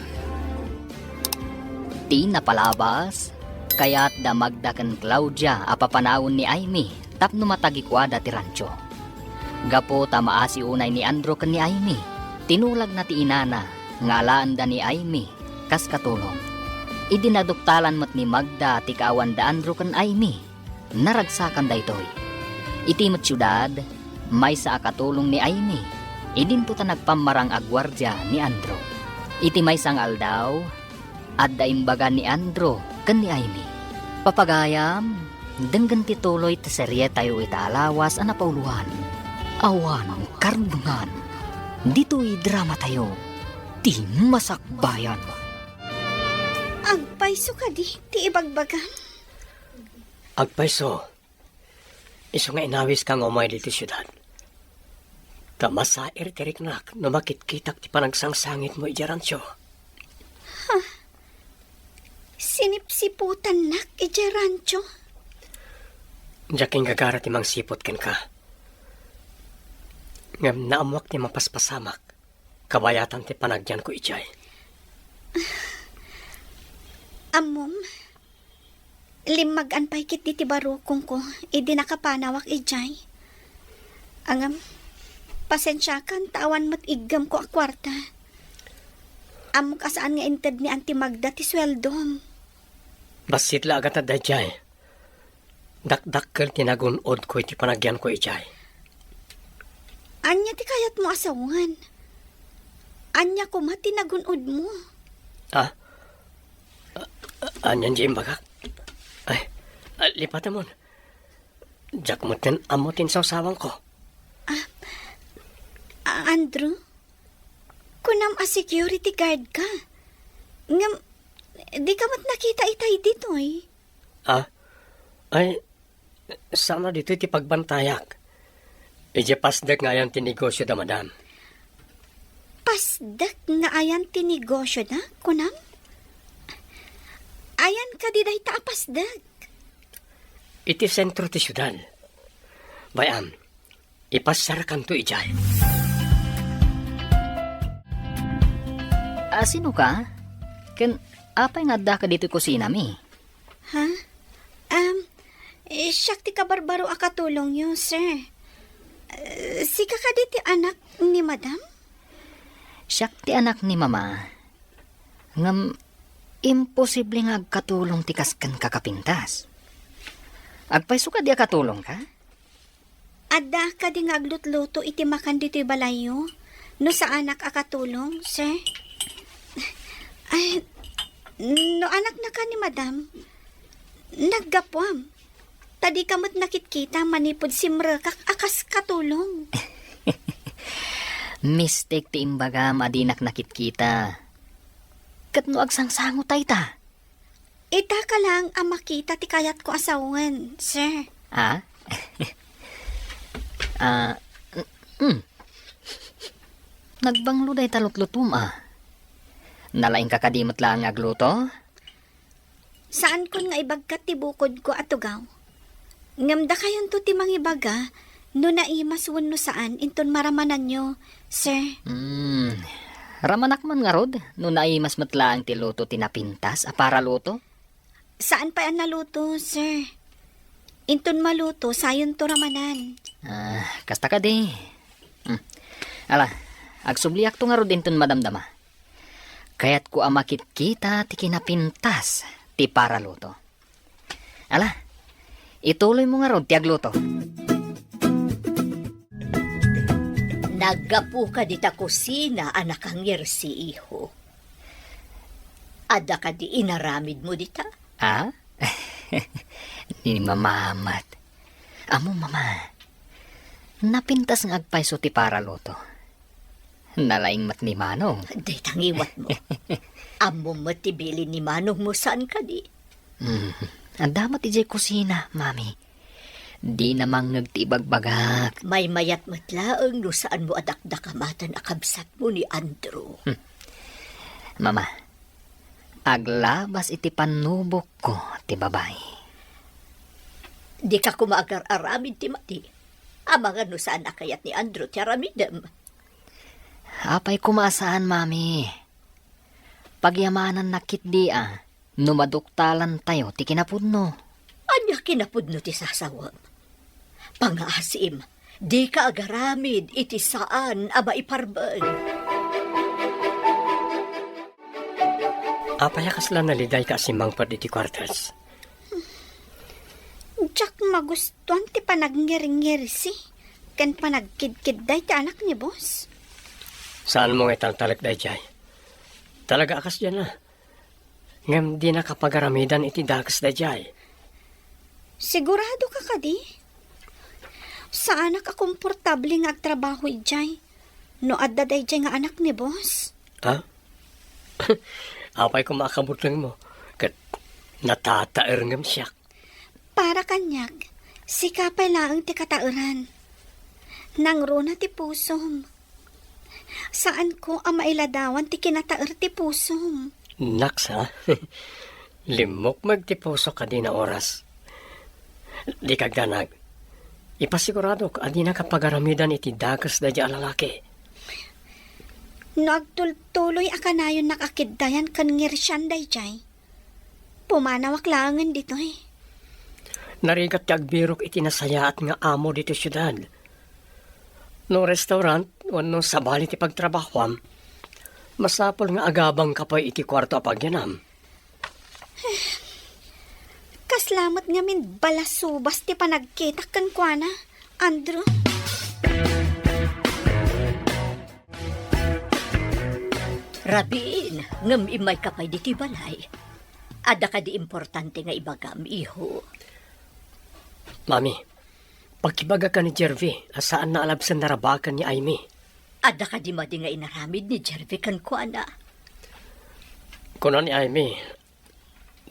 Ti napalabas, kayatda Magda ken Claudia a papanawen ni Aimee tapno matagikuada ti rancho. Gapu ta maasi unay ni Andrew ken ni Aimee, tinulagna ti inana nga alaenda ni Aimee kas katulong. Idi naduktalan met ni Magda ti kaawanda Andrew ken Aimee, naragsakan daytoy. Iti met siudad, maysa a katulong ni Aimee, idinto ta nagpammarang a guardia ni Andrew. Iti maysa nga aldaw, adda imbaga ni Andrew ken ni Aimee. Papagayam, denggen ti tuloy ti serietayo ita a lawas a napauloan. Awan karunongan. Ditoy dramatayo, ti masakbayan. Agpayso kadi ti ibagbagam? Agpayso. Isu nga inawiska nga umay ditoy siudad. Ta masair ti riknak no makitkitak ti panagsangsangitmo idiay rancho. Ha? Sinipsiputannak idiay rancho? Diak inggagara ti mangsiput kenka. Ngem naammoak ti mapaspasamak. Kabayatan ti panagyanko idiay. Ammom, limmagan pay ketdi ti barukongko idi nakapanawak idiay. Ngem, pasensiakan ta awan met iggemko a kuarta. Ammok a saan nga inted ni Auntie Magda ti sueldom. Bassit la a gatad daydiay. Dakdakkel ti nagun-odko iti panagyanko idiay. Ania ti kayatmo a sawen? Ania koma ti nagun-odmo? Ah? Ah, anian diay imbagak? Ay, ah, lipatemon. Diak metten ammo ti insawsawangko. Ah, ah, Andrew? Kunam a security guard ka. Ngem, dika met nakita itay ditoy. Ah? Ay, saan a ditoy ti pagbantayak. Idiay pasdek nga ayan ti negosio da madam. Pasdek nga ayan ti negosio da, kunam? Ayan kadi dayta a pasdek? Iti sentro ti siudad. Bay-am, ipasiarkanto idiay. A, sino ka? Ken apay nga adda ka ditoy kusinami? Ha? Um, eh, siak ti kabarbaro a katulongyo, sir. Eh, sika kadi ti anak ni madam? Siak ti anak ni mama. Ngem, imposible nga agkatulong ti kas kenka a pintas. Agpayso kadi a katulongka? Adda kadi nga aglutluto iti makan ditoy balayyo? No saanak a katulong, sir? Ay, no anaknaka ni madam, naggapuam. Ta dika met nakitkita manipud simrekak a kas katulong. Mistek ti imbagam a dinak nakitkita. Ket no agsangsango dayta? Itaka laeng a makita ti kayatko a sawen, sir. Ah? Ah, mm. Nagbanglo dayta lutlutom, a. Nalaingka kadi met laeng nga agluto? Saankon nga ibagkat ti bukodko a tugaw. Ngem dakayonto ti mangibaga no naimas wenno saan inton maramananyo, sir. Hmm. Ramanak man ngarud no naimas met laeng ti luto ti napintas a paraluto? Saan pay a naluto, sir. Inton maluto, sayonto ramanan. Ah, kasta kadi. Hmm. Ala, agsubliakto ngarud inton madamdama. Kayatko a makitkita ti kinapintas ti paraluto. Ala, ituloymo ngarud ti agluto. Naggapuka dita kusina a nakangirsi, iho. Adda kadi inaramidmo dita? Ah? Ni mama met. Ammom, mama, napintas nga agpayso ti paraluto. Nalaing met ni Manong. Dayta ngiwatmo. Ammom met ti bilin ni Manongmo, saan kadi? Hmm. Adda met idiay kusina, mami. Dina mangngeg ti ibagbagak. Maymayat met laeng no saanmo a dakdakamaten a kabsatmo ni Andrew. Hmm. Mama, aglabas iti pannubokko ti babai. Dika koma agar-aramid ti madi. Amangan no saan a kayat ni Andrew ti aramidem. Apay koma a saan, mami. Pagyamanannak ketdi a. no maduktalantayo ti kinapudno. Ania kinapudno ti sasawem? Pangaasim, dika agaramid iti saan a maiparben. Apay a kasla nalidayka a simmangpet iti kuartos? Diak magustuan ti panagngirngirsi ken panagkidkidday ti anak ni boss. Saanmo nga italtalek daydiay? Talaga a kasdiay a. Ngem dinaka pagaramidan iti dakes daydiay. Siguradoka kadi? Saanak a komportable nga agtrabaho idiay no adda daydiay nga anak ni boss. Ha? Apay koma a kabutengmo ket natataer ngem siak. Para kaniak, sika pay laeng ti kataeran. Nangruna ti pusom. Saanko a mailadawan ti kinataer ti pusom. Naks, ha? Limmukmeg ti pusok a dina oras. Dika agdanag. Ipasiguradok a dinaka pagaramidan iti dakes daydiay a lalaki. No agtultuloy a kanayonnak a kiddayan ken ngirsian daydiay, pumanawak laengen ditoy. Narigat ti agbirok iti nasayaat nga amo ditoy siudad. No restaurant wenno sabali ti pagtrabahoam, masapul nga agabangka pay iti kuarto a pagyanam. Kasla met ngamin balasubas ti panagkitak kenkuana, Andrew. Rabiin, ngem immayka pay ditoy balay. Adda kadi importante nga ibagam, iho? Mami, pakibagaka ni Jervy a saanna a labsen narabaken ni Aimee. Adda kadi madi nga inaramid ni Jervy kenkuana? Kuna ni Aimee,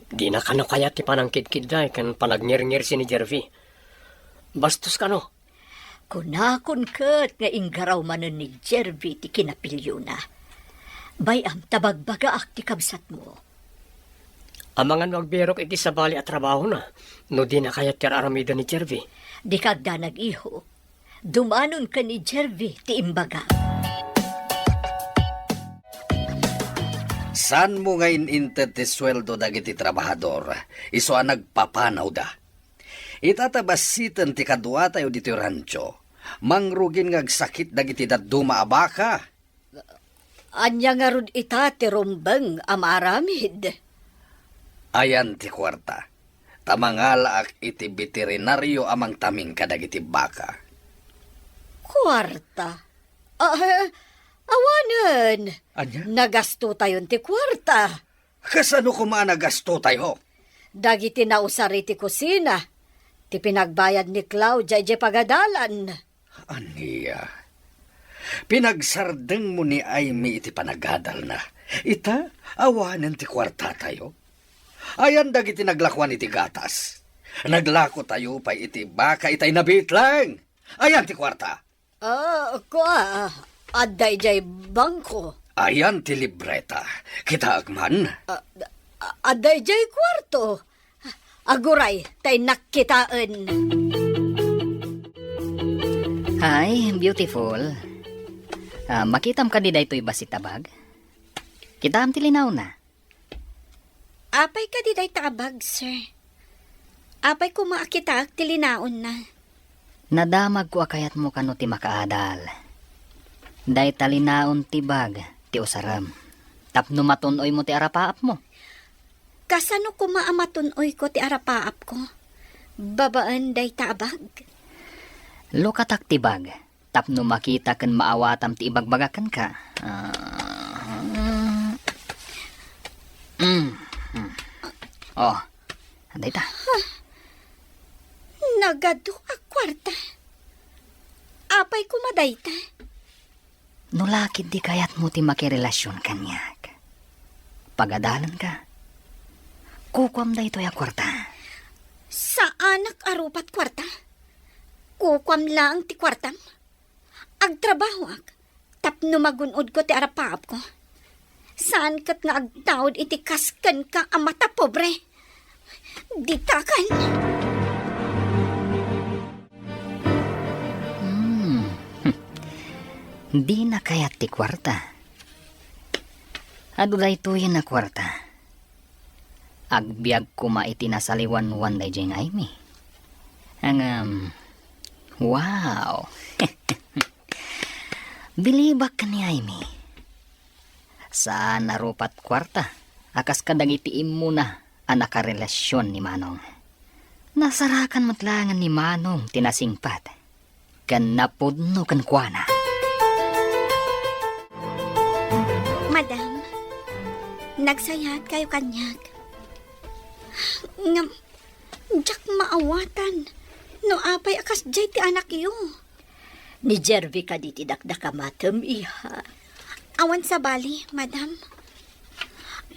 dina kano kayat ti panangkidkidday ken panagngirngirsi ni Jervy. Bastos kano. Kunakon ket nga inggaraw manen ni Jervy ti kinapiliona. Bay-am ta bagbagaak ti kabsatmo. Amangan no agbirok iti sabali a trabahona no dina kayat ti ar-aramiden ni Jervy. Dika agdanag, iho. Dumanon ken ni Jervy ti imbaga. Saanmo nga in-inted ti sueldo dagiti trabahador, isu a nagpapanawda. Ita ta bassiten ti kaduatayo ditoy rancho, mangrugin nga agsakit dagiti dadduma a baka. Ania ngarud ita ti rumbeng a maaramid? Ayan ti kuarta, ta mangalaak iti beterinario a mangtamin kadagiti baka. Kuarta? Ah, awanen. Ania? Nagastotayon ti kuarta. Kasano koma a nagastotayo? Dagiti nausar iti kusina, ti pinagbayad ni Claudia idiay pagadalan. Ania? Pinagsardengmo ni Aimee iti panagadalna. Ita, awanen ti kuartatayo. Ayan dagiti naglakuan iti gatas. Naglakotayo pay iti baka itay nabitleng. Ayan ti kuarta. Ah, kua, adda idiay bangko. Ayan ti libreta. Kitaek man. Ah, adda idiay kuarto. Aguray, tay nakitaen. Hi, beautiful. Ah, makitam kadi daytoy bassit a bag? Kitaem ti linaonna. Apay kadi dayta a bag, sir? Apay koma a kitaek ti linaonna? Nadamagko a kayatmo kano ti makaadal. Dayta linaon ti bag ti usarem tapno matun-oymo ti arapaapmo. Kasano koma a matun-oyko ti arapaapko babaen dayta a bag? Lukatak ti bag tapno makita ken maawatam ti ibagbaga kenka. Ah, mm, mm. Oh, dayta. Nagadu a kuarta. Apay koma dayta? No la ketdi kayatmo ti makirelasion kaniak, pagadalenka. Kukuam daytoy a kuarta. Saanak a rupat kuarta. Kukuam laeng ti kuartam. Agtrabahoak tapno magun-odko ti arapaapko. Saan ket nga agtaud iti kas kenka a matapobre. Ditakan! Hmm. Dina kayat ti kuarta. Adu daytoyen a kuarta. Agbiag koma iti nasaliwanwan daydiay nga Aimee. Ngem, wow! Bilibak ken ni Aimee. Saan a rupat kuarta a kas kadagiti immuna a nakarelasion ni Manong. Nasarakan met laengen ni Manong ti nasingpet ken napudno kenkuana. Madam, nagsayaat kayo kaniak. Ngem, diak maawatan no apay a kasdiay ti anakyo. Ni Jervie kadi ti dakdakamatem, iha? Awan sabali, madam.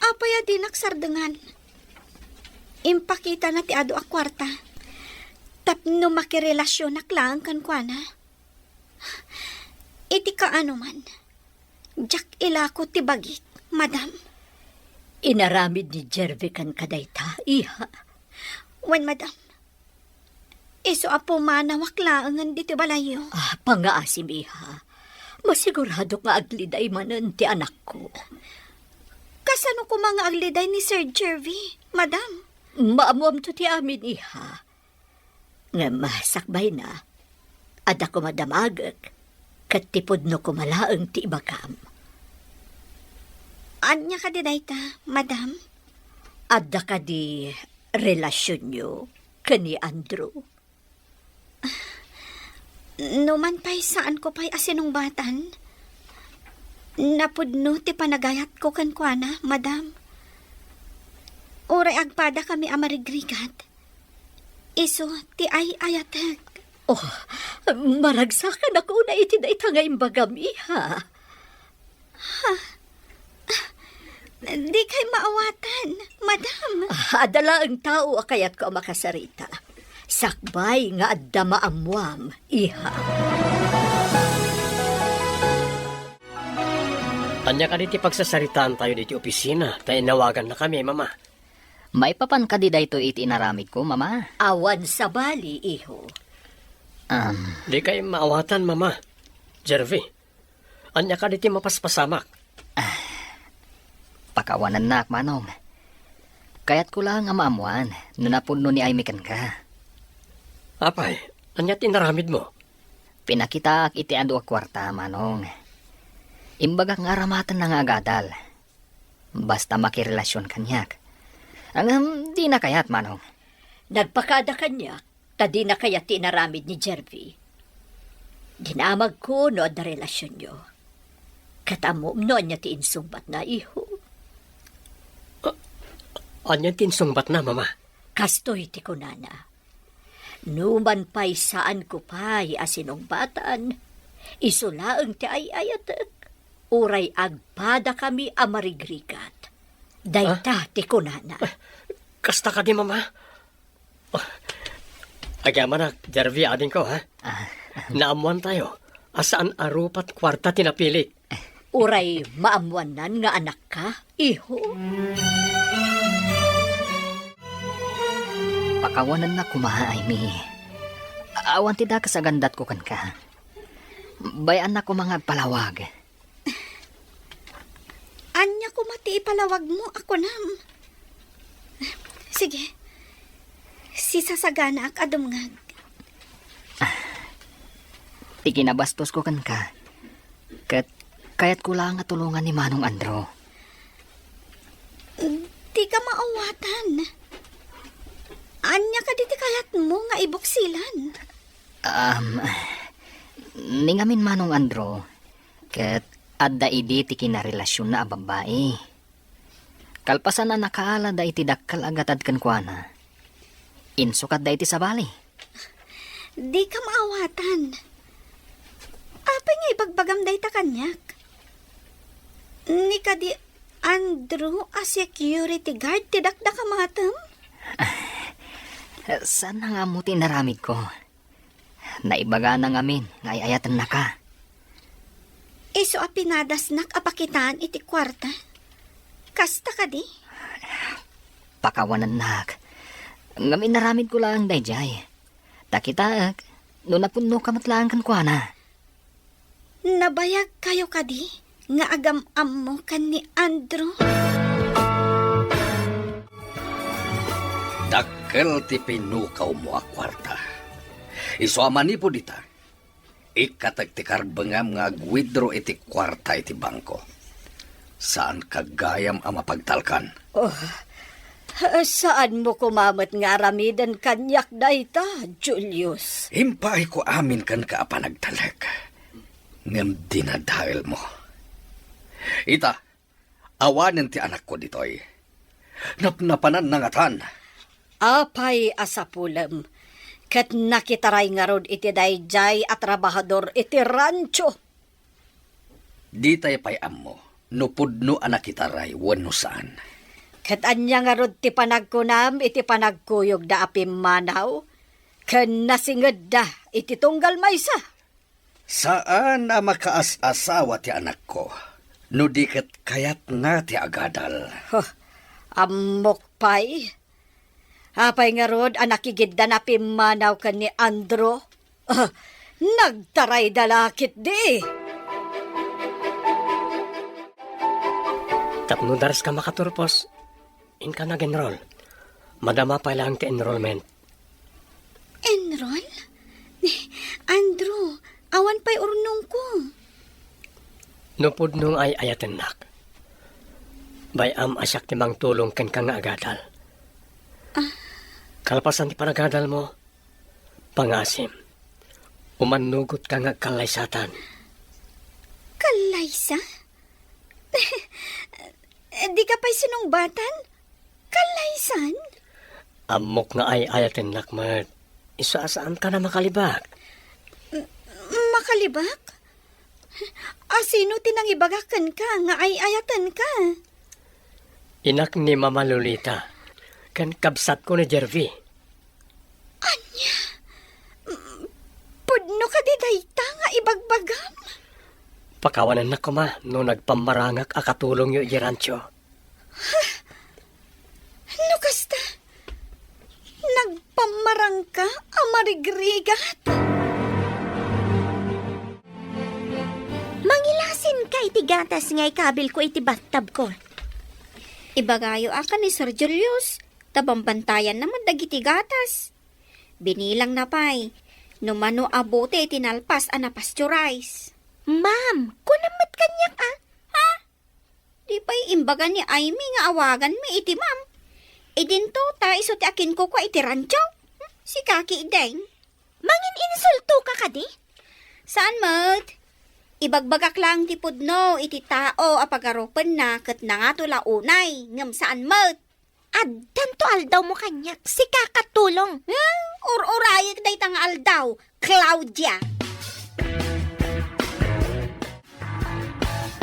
Apay a dinak sardengan? Impakitana ti adu a kuarta tapno makirelasionak laeng kenkuana. Iti kaanoman, diak ilako ti bagik, madam. Inaramid ni Jervie kenka dayta, iha? Wen, madam. Isu a pumanawak laengen ditoy balayyo. Ah, pangngaasim, iha. Masiguradok nga agliday manen ti anakko. Kasano koma nga agliday ni Sir Jervie, madam? Maammoamto ti amin, iha. Ngem sakbayna, adda koma damagek, ket ti pudno koma laeng ti ibagam. Ania kadi dayta, madam? Adda kadi relasionyo ken ni Andrew? Numan pay saanko pay a sinungbatan, napudno ti panagayatko kenkuana, madam. Uray agpadakami a marigrigat, isu ti ay-ayatek. Oh, maragsakannak unay iti dayta nga imbagam, iha. Ha? Dikay maawatan, madam. Ah, adda laeng tao a kayatko a makasarita. Sakbay nga adda maammoam, iha. Ania kadi ti pagsasaritaantayo iti opisina ta inawagannakami, Mama? Maipapan kadi daytoy iti inaramidko, Mama? Awan sabali, iho. Um. Dikay maawatan, Mama. Jervie, ania kadi ti mapaspasamak? Ah, pakawanennak, Manong. Kayatko laeng a maammoan no napudno ni Aimee kenka. Apay, ania ti inaramidmo? Pinakitaak iti adu a kuarta, Manong. Imbagak nga aramatenna nga agadal. Basta makirelasion kaniak. Ngem dina kayat, Manong. Nagpakada kaniak ta dina kayat ti inaramid ni Jervie. Dinamagko no adda relasionyo. Ket ammom no ania ti insungbatna, iho? A-, ania ti insungbatna, Mama? Kastoy ti kunana. Numan pay saanko pay a sinungbatan, isu laeng ti ay-ayatek, uray agpadakami a marigrigat. Dayta ti kunana. Ah, kasta kadi, Mama? Ah, agyamanak, Jervie, adingko, ha? Ah. Naammoantayo a saan a rupat kuarta ti napilik. Uray maammoannan nga anakka, iho? Pakawanennak koma, Aimee. Awan ti dakes a gandatko kenka. Bay-annak koma nga agpalawag. Ania koma ti ipalawagmo a kunam? Sige, sisasaganaak a dumngeg. Ti kinabastosko kenka, ket kayatko laeng a tulongan ni Manong Andrew. Dika maawatan. Ania kadi ti kayatmo nga ibuksilan? Um, ni ngamin, Manong Andrew, ket adda idi ti kinarelasionna a babbai. Kalpasan a nakaalada iti dakkel a gatad kenkuana, insukatda iti sabali. Dika maawatan. Apay nga ibagbagam dayta kaniak? Ni kadi Andrew a security guard ti dakdakamatem? Saan nga ammo ti inaramidko? Naibagana ngamin nga ay-ayatennaka. Isu a pinadasnak a pakitaan iti kuarta. Kasta kadi? Pakawanennak. Ngem inaramidko laeng daydiay. Ta kitaek, no napudnoka met laeng kenkuana. Nabayagkayo kadi nga agam-ammo ken ni Andrew? Dakkel ti pinukawmo a kuarta. Isu a manipud ita, ikkatek ti karbengam nga agwidro iti kuarta iti bangko. Saanka gayam a mapagtalkan. Oh, saanmo koma met nga aramiden kaniak dayta, Julius. Impaayko amin kenka a panagtalek. Ngem dinadaelmo. Ita, awanen ti anakko ditoy. Napnapananna ngatan. Apay a sapulem, ket nakitaray ngarud iti daydiay a trabahador iti rancho. Ditay pay ammo no pudno a nakitaray wenno saan. Ket ania ngarud ti panagkunam iti panagkuyogda a pimmanaw ken nasingedda iti tunggal maysa? Saan a makaas-asawa ti anakko, no di ket kayatna ti agadal. Huh, ammok pay. Apay ngarud a nakigiddan a pimmanaw ken ni Andrew? Ah, nagtarayda la ketdi. Tapno dares ka makaturpos, inka nag-enroll. Madama pay laeng ti enrollment. Enroll? Andrew, awan pay urnongko. No pudno nga ay-ayatennak, bay-am a siak ti mangtulong kenka nga agadal. Ah. Kalpasan ti panagadalmo, pangngaasim, umannugotka nga agkallaysatan. Kallaysa? Dika pay sinungbatan? Kallaysan? Ammok nga ay-ayatennak met. Isu a saanka a makalibak. M-, makalibak? A sino ti nangibagak kenka nga ay-ayatenka? Inak ni Mama Lolita, ken kabsatko ni Jervy. Ania? M-, pudno kadi dayta nga ibagbagam? Pakawanennak koma no nagpammarangak a katulongyo idiay rancho. No kasta, nagpammarangka a marigrigat? Mangilasinka iti gatas nga ikabilko iti bathtubko. Ibagayo a kan ni Sir Julius, ta bambantayanna met dagiti gatas. Binilangna pay no mano a bote ti nalpas a napasteurize. Ma'am, kunam met kaniak a. Ha? Di pay imbaga ni Aimee nga awaganmi iti ma'am. Idinto ta isu ti akinkukua iti rancho. Hmm? Sika ketdin. Mangin-insultoka kadi? Saan met. Ibagbagak laeng ti pudno iti tao a pagarupenna ket nangato la unay, ngem saan met. Addanto aldawmo kaniak, sika katulong. Eh, ur-urayek dayta nga aldaw, Claudia.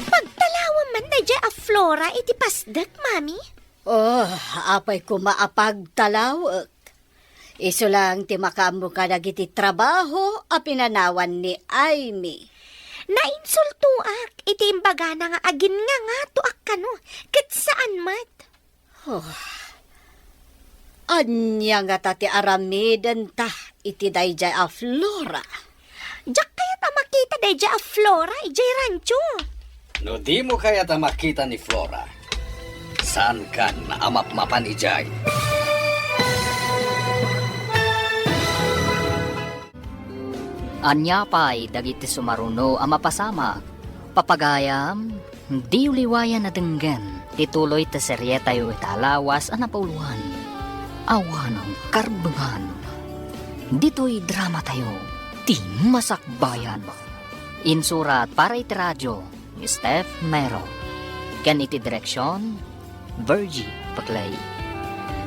Pagtalawam man daydiay a Flora iti pasdek, Mami? Oh, apay koma a pagtalawek. Isu laeng ti makaammo kadagiti trabaho a pinanawan ni Aimee. Nainsultoak iti imbagana nga aginnangatoak kano, ket saan met. Oh. Ania ngata ti aramidenta iti daydiay a Flora? Diak kayat a makita daydiay a Flora idiay rancho. No dimo kayat a makita ni Flora, saankan a mapmapan idiay. Ania pay dagiti sumaruno a mapasamak? Papagayam, diyo liwayan a denggen ti tuloy ti serietayo ita a lawas a napauluan. Awanen karbengan. Ditoy dramatayo, ti Masakbayan. Insurat para iti radio ni Steph Mero. Ken iti direksion, Virgie Paclay.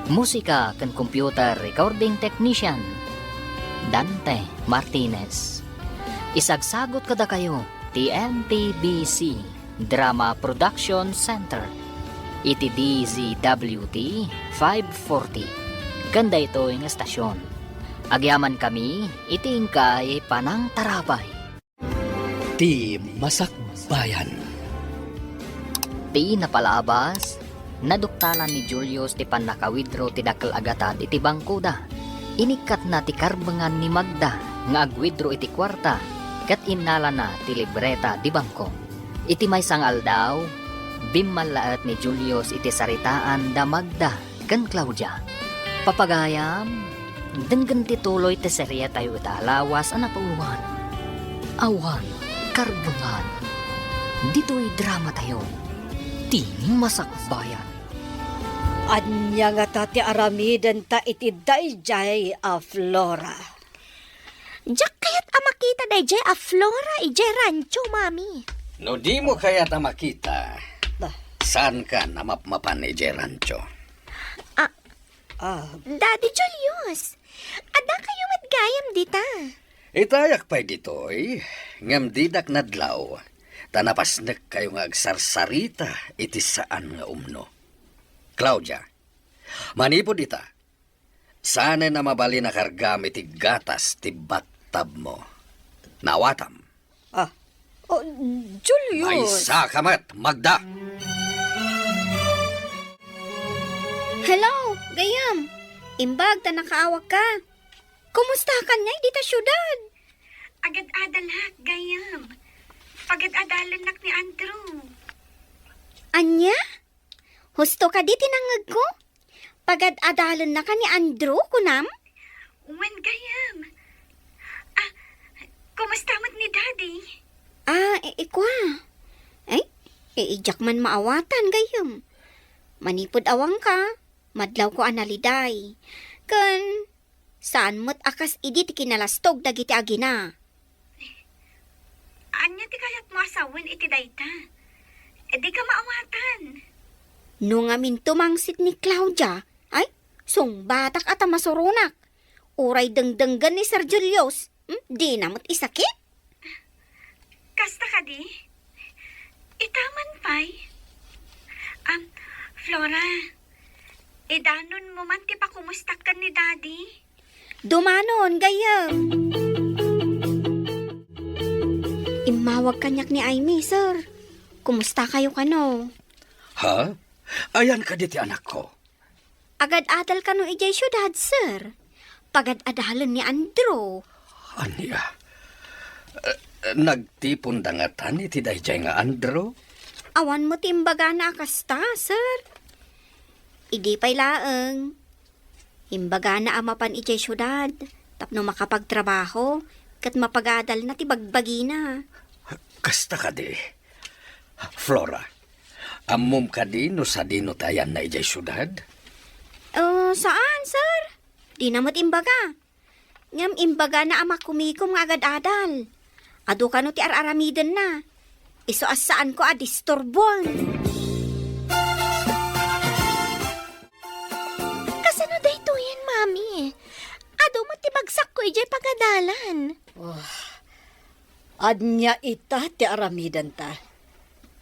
Musika ken computer recording technician, Dante Martinez. Isagsagut kadakayo ti M P B C Drama Production Center iti D Z W T five forty ken daytoy nga estasion. Agyamankami iti inkay panangtarabay. Ti Masakbayan. Ti napalabas, naduktalan ni Julius ti pannakawidro ti dakkel a gatad iti bangkoda. Inikkatna ti karbengan ni Magda nga agwidro iti kuarta ket innalana ti libreta di bangko. Iti maysa nga aldaw, bimmallaet ni Julius iti saritaan da Magda ken Claudia. Papagayam, denggen ti tuloy ti seriatayo ita a lawas a napauluan, Awan Karbengan. Ditoy dramatayo, Tining Masakbayan. Ania ngata ti aramidenta iti daydiay a Flora? Diak kayat a makita daydiay a Flora idiay rancho, Mami. No dimo kayat a makita, Bah. Saankan a mapmapan idiay rancho. Ah. Ah. Daddy Julius, adda kayo met gayam dita. Itayak pay ditoy, ngem didak nadlaw, ta napasnekkayo nga agsarsarita iti saan nga umno. Claudia, manipud ita, saanen a mabalin a kargam iti gatas ti battabmo. Naawatam. Ah. Oh, Julius. Maysa ka met, Magda! Hello, gayam. Imbag ta nakaawak ka. Kumusta ka kaniay dita siudad? Agad-adalak, gayam. Pagad-adalennak ni Andrew. Ania? Husto kadi ti nangngegko? Pagad-adalennaka ni Andrew, kunam? Wen, gayam. Ah, kumusta met ni Daddy? Ah, i-, ikua. Ay, i-, idiak man maawatan, gayam. Manipud awanka, madlawko a naliday. Ken, saan met a kas idi ti kinalastog dagiti agina. Ania ti kayatmo a sawen iti dayta? Dika maawatan. No ngamin tumangsit ni Claudia, ay, sungbatak a ta masuronak. Uray dengdenggen ni Sir Julius, hmm, dina met isakit. Kasta kadi? Ita man pay? Am, Flora, idanonmo man ti pakumustak ken ni Daddy? Dumanon, gayyem. Immawag kaniak ni Aimee, sir. Kumusta kayo kano? Ha? Ayan kadi ti anakko? Agad-adal kano idiay siudad, sir? Pagad-adalen ni Andrew. Ania? Eh, nagtipon da ngatan iti daydiay nga Andrew? Awan mo ti imbagana a kasta, sir. Idi pay laeng, imbagana a mapan idiay siudad tapno makapagtrabaho ket mapagadalna ti bagbagina. Kasta kadi. Flora, ammom kadi no sadino ti ayanna idiay siudad? Eh, saan, sir? Dina met imbaga. Ngem imbagana a makumikom nga agad-adal. Adu kano ti ar-aramidenna. Isu a saanko a disturbon. Kasano daytoyen, Mami? Adu met ti bagsakko idiay pagadalan. Oh, ania ita ti aramidenta?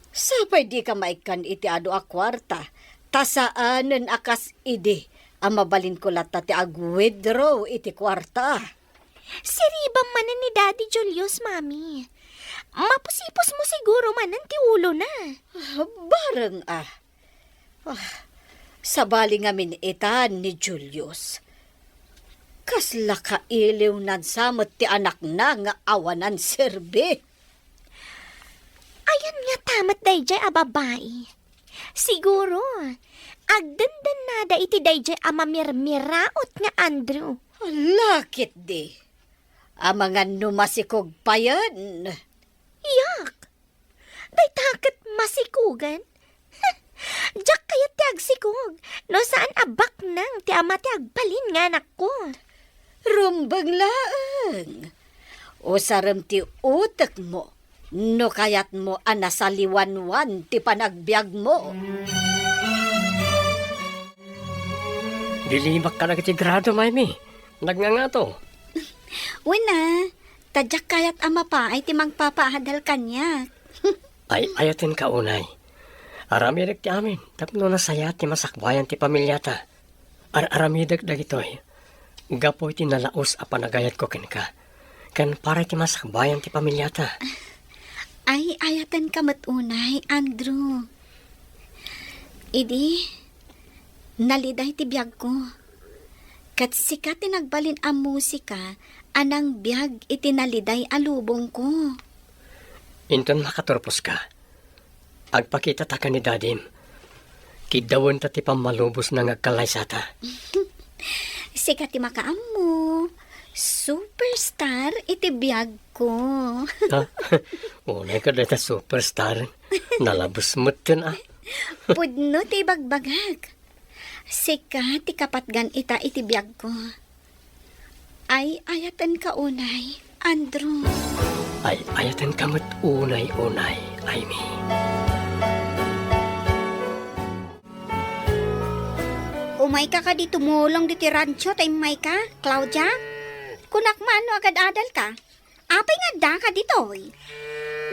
Sapay dika maikkan iti adu a kuarta, ta saanen a kas idi a mabalinko latta ti ag-withdraw iti kuarta. Siribam manen ni Daddy Julius, Mami. Mapusipusmo siguro manen ti ulona. Bareng a. Ah, sabali ngamin ita ni Julius. Kasla kailiwnan sa met ti anakna nga awanan serbi. Ayan ngata met daydiay a babai. Siguro, agdendennada iti daydiay a mamirmiraot nga Andrew. Ala ketdi. Amangan no masikog payen. Yak! Dayta ket masikogen? Diak kayat ti agsikog no saan a baknang ti ama ti agbalin nga anakko. Rumbeng laeng. Usarem ti utekmo no kayatmo a nasaliwanwan ti panagbiagmo. Dilimak kadagiti grado, Maymi. Nagngangato. Wen a, ta diak kayat a mapaay ti mangpapaadal kaniak. Ay, ayatenka unay. Aramidek ti amin tapno nasayaat ti masakbayan ti pamiliata. Ar-aramidek dagitoy gapu iti nalaus a panagayatko kenka, ken para iti masakbayan ti pamiliata. Ay, ayatenka met unay, Andrew. Idi, naliday ti biagko. Ket sika ti nagbalin a musika a nangbiag iti naliday a lubongko. Inton makaturposka, agpakitata ken ni Dadim. Kiddawenta ti pammalubosna nga agkallaysata. Sika ti makaammo. Superstar iti biagko. Ha? Unay ka dayta superstar. Nalabes met ken, ah. Pudno ti ibagbagak. Sika ti kapatgan ita iti biagko. Ay-ayatenka unay, Andrew. Ay-ayatenka met unay, unay, Aimee. Umayka kadi tumulong ditoy rancho ta immayka, Claudia? Kunak man no agad-adalka. Apay nga addaka ditoy?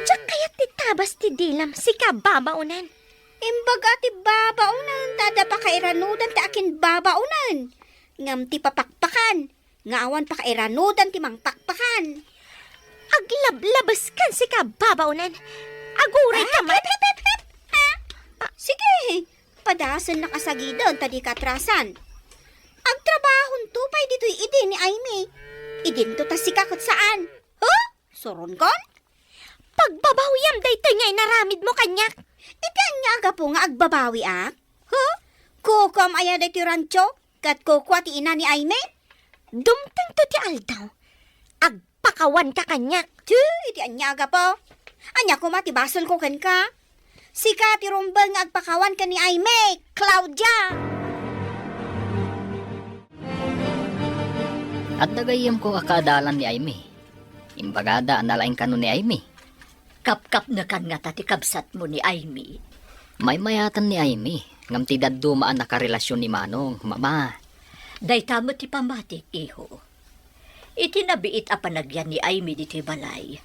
Diak kayat ti tabas ti dilam, sika babaonan. Imbaga ti babaonan, ta adda pakairanudan ti akinbabaonan. Ngem ti papakpakan, nga awan pakairanudan ti mangpakpakan. Aglablabeskan, sika babaonan. Aguray ka man. Hep, hep, hep, hep. Ah, ah, sige, padasennak a sagiden ta dika atrasan. Agtrabahonto pay ditoy idi ni Aimee. Idinto ta sika ket saan. Huh? Suronkon? Pagbabawiam daytoy nga inaramidmo kaniak. Iti ania a gapu nga agbabawiak? Huh? Kukuam aya daytoy rancho? Ket kukua ti ina ni Aimee? Dumtengto ti aldaw. Agpakawanka kaniak. Ti, iti ania a gapu? Ania koma ti basolko kenka? Sika ti rumbeng nga agpakawan ken ni Aimee, Claudia! Adda gayyemko a kaadalan ni Aimee. Imbagada a nalaing kano ni Aimee. Kapkapnekan ngata ti kabsatmo ni Aimee? Maymayaten ni Aimee, ngem ti dadduma a nakarelasion ni Manong, Mama. Dayta met ti pammatik, iho. Iti nabiit a panagyan ni Aimee ditoy balay,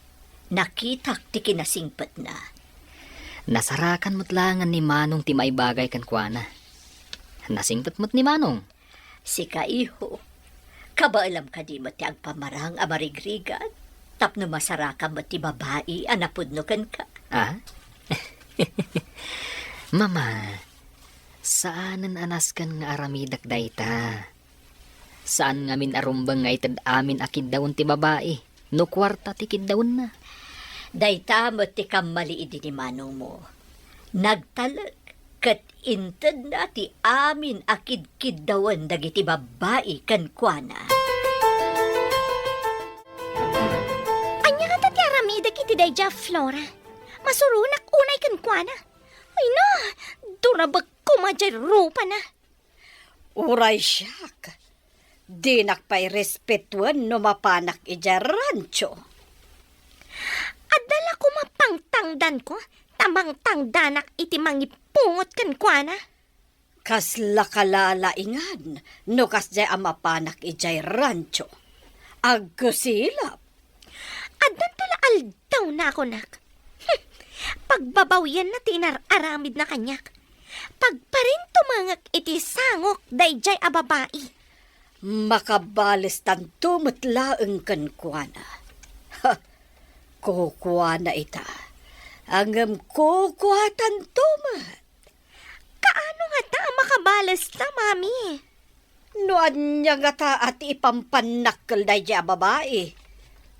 nakitak ti kinasingpetna. Nasarakan met laengen ni Manong ti maibagay kenkuana. Nasingpet met ni Manong. Sika, iho, kabaelam kadi met ti agpamarang a marigrigat tapno masarakam met ti babai a napudno kenka? Ah? Mama, saanen a nasken nga aramidek dayta. Saan ngamin a rumbeng nga ited amin a kiddawen ti babai no kuarta ti kiddawenna. Dayta met ti kammali idi ni manongmo. Nagtalek ket intedna ti amin a kidkiddawen dagiti babbai kenkuana. Ania ngata ti aramidek iti daydiay a Flora? Masuronak unay kenkuana. Ay na, durabek koma diay rupana. Uray siak, dinak pay respetuen no mapanak idiay rancho. Adda la koma pangtangdanko, ta mangtangdanak iti mangipungot kenkuana. Kasla kalalaingan no kasdiay a mapanak idiay rancho. Agkusilap. Addanto la aldawna a kunak. Hmm, pagbabawianna ti inar-aramidna kaniak. Pagparintumengek iti sangok daydiay a babai. Makabalestanto met laeng kenkuana. Ha, kukuana ita. Ngem kukuatanto met. Kaano ngata a makabalesta, Mami? No ania ngata a ti ipampannak kel daydiay a babai,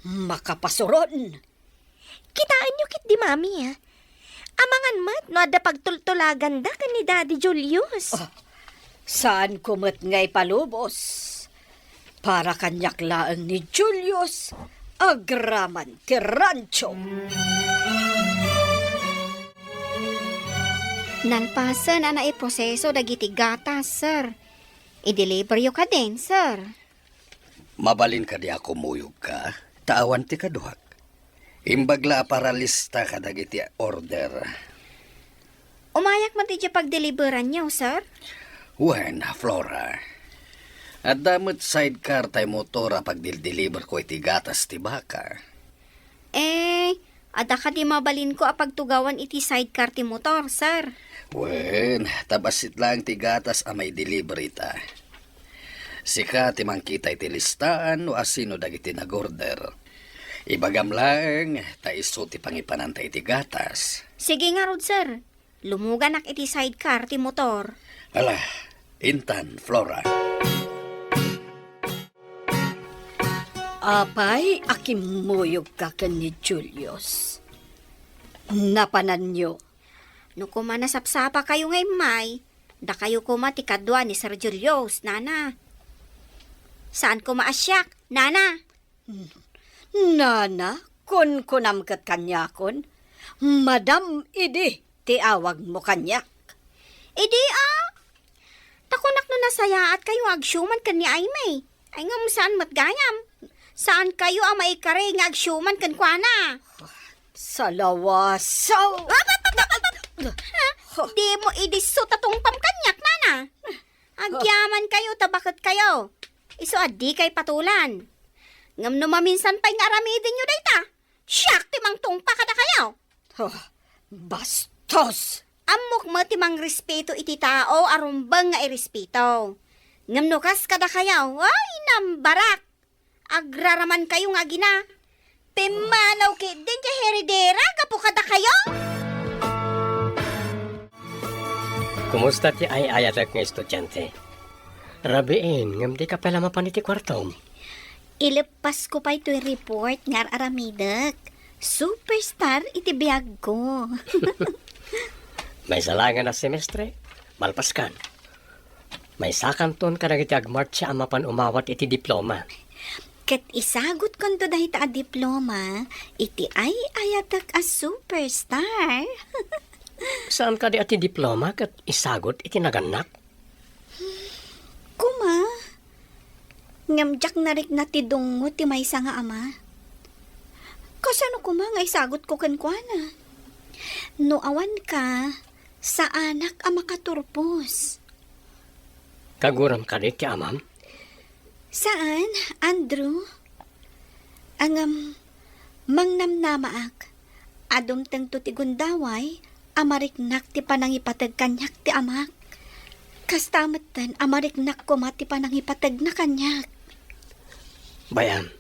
makapasuron. Kitaenyo ketdi, Mami, a. Amangan met no adda pagtultulaganda ken ni Daddy Julius. Ah, saanko met nga ipalubos. Para kaniak laeng ni Julius, agraman ti rancho. Nalpasen a naiproseso dagiti gatas, sir. I-deliveryo kadin, sir. Mabalin kadi a kumuyogka, ta awan ti kaduak. Imbag la a paralista kadagiti order. Umayak met idiay pagdeliberanyo, sir? Wen, Flora. Adda met sidecar tay motor a pagdildeliberko iti gatas ti baka. Eh, adda kadi mabalinko a pagtugawan iti sidecar ti motor, sir? Wen, ta bassit laeng ti gatas a maideliver ita. Sika ti mangkita iti listaan no asino dagiti nag-order. Ibagam laeng, ta isu ti pangipananta iti gatas. Sige ngarud, sir. Lumuganak iti sidecar ti motor. Ala, intan, Flora. Apay a kimmuyogka ken ni Julius? Napananyo? No koma nasapsapakayo nga immay, dakayo koma ti kadua ni Sir Julius, nana. Saan koma a siak, nana. Nana, kunkunam ket kaniakon, Madam idi ti awagmo kaniak. Idi a, ta kunak no nasayaat kayo nga agsiuman ken ni Aimee. Ay ngem saan met gayam. Saan kayo a maikari nga agsiuman kenkuana. Salawasaw! Ha? Di mo idi so tatungpam kaniak, nana. Agyaman kayo, ta baket kayo. Isu a dikay patulan. Ngem no maminsan pay nga aramidenyo dayta, siak ti mangtungpa kadakayo. Huh, bastos! Ammok met ti mangrespeto iti tao a rumbeng nga irespeto. Ngem no kas kadakayo, ay, nambarak! Agraraman kayo nga agina. Pimmanaw ketdin ti heredera gapu kadakayo. Kumusta ti ay-ayatek nga estudiante? Rabiin, ngem dika pay la mapan iti kuartom. Ileppasko pay toy report nga ar-aramidek. Superstar iti biagko. Maysa laengen a semestre, malpaskan. Maysakanton kadagiti agmartsa a mapan umawat iti diploma. Ket isagutkonto dayta a diploma iti ay-ayatek a superstar. Saan kadi a ti diploma ket isagut iti nagannak? Kuma, ngem diak narikna ti dungngo ti maysa nga ama. Kasano kuma nga isagutko kenkuana? No awanka, saanak a makaturpos. Kaguram kadi ti amam? Saan, Andrew? Ngem, mangnamnamaak a dumtengto ti gundaway a mariknak ti panangipateg kaniak ti amak. Kasta metten a mariknak koma ti panangipategna kaniak. Bay-am,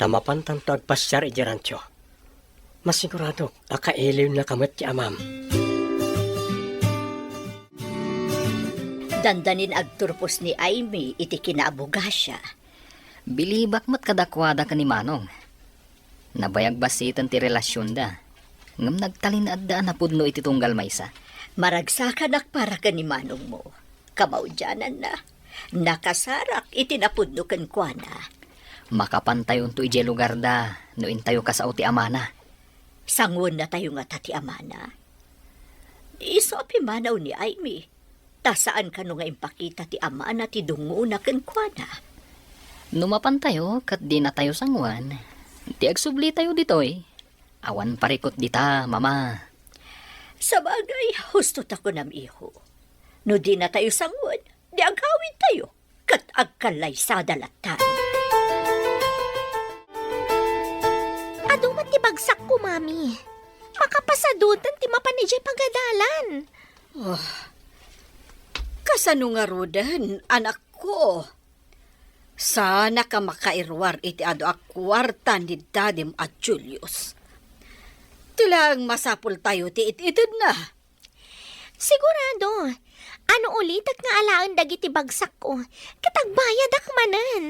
ta mapantanto agpasiar idiay rancho. Masiguradok a kailiwnaka met ti amam. Dandanin agturpos ni Aimee iti kinaabogasia. Bilibak met kadakuada ken ni Manong. Nabayag basiten ti relasionda, ngem nagtalinaedda a napudno iti tunggal maysa. Maragsakanak para ken ni Manongmo. Kamaudiananna, nakasarak iti napudno kenkuana. Makapantayonto idiay lugarda no intayo kasao ti amana. Sanguennatayo ngata ti amana? Isu a pimmanaw ni Aimee, ta saan kano nga impakita ti amana ti dungngona kenkuana. No mapantayo ket dinatayo sanguen, ti agsublitayo ditoy, awan parikut dita, Mama. Sabagay, husto ta kunam, iho. No dinatayo sanguen, di agawidtayo, ket agkallaysada latta. Adu met ti bagsakko, Mami. Makapasadutan ti mapan idiay pagadalan. Ah, kasano ngaruden, anakko? Saanak a makairuar iti adu a kuarta ni dadim a Julius. Ti laeng masapultayo ti it-itedna. Sigurado, no ulitek nga alaen dagiti bagsakko, ket agbayadak manen.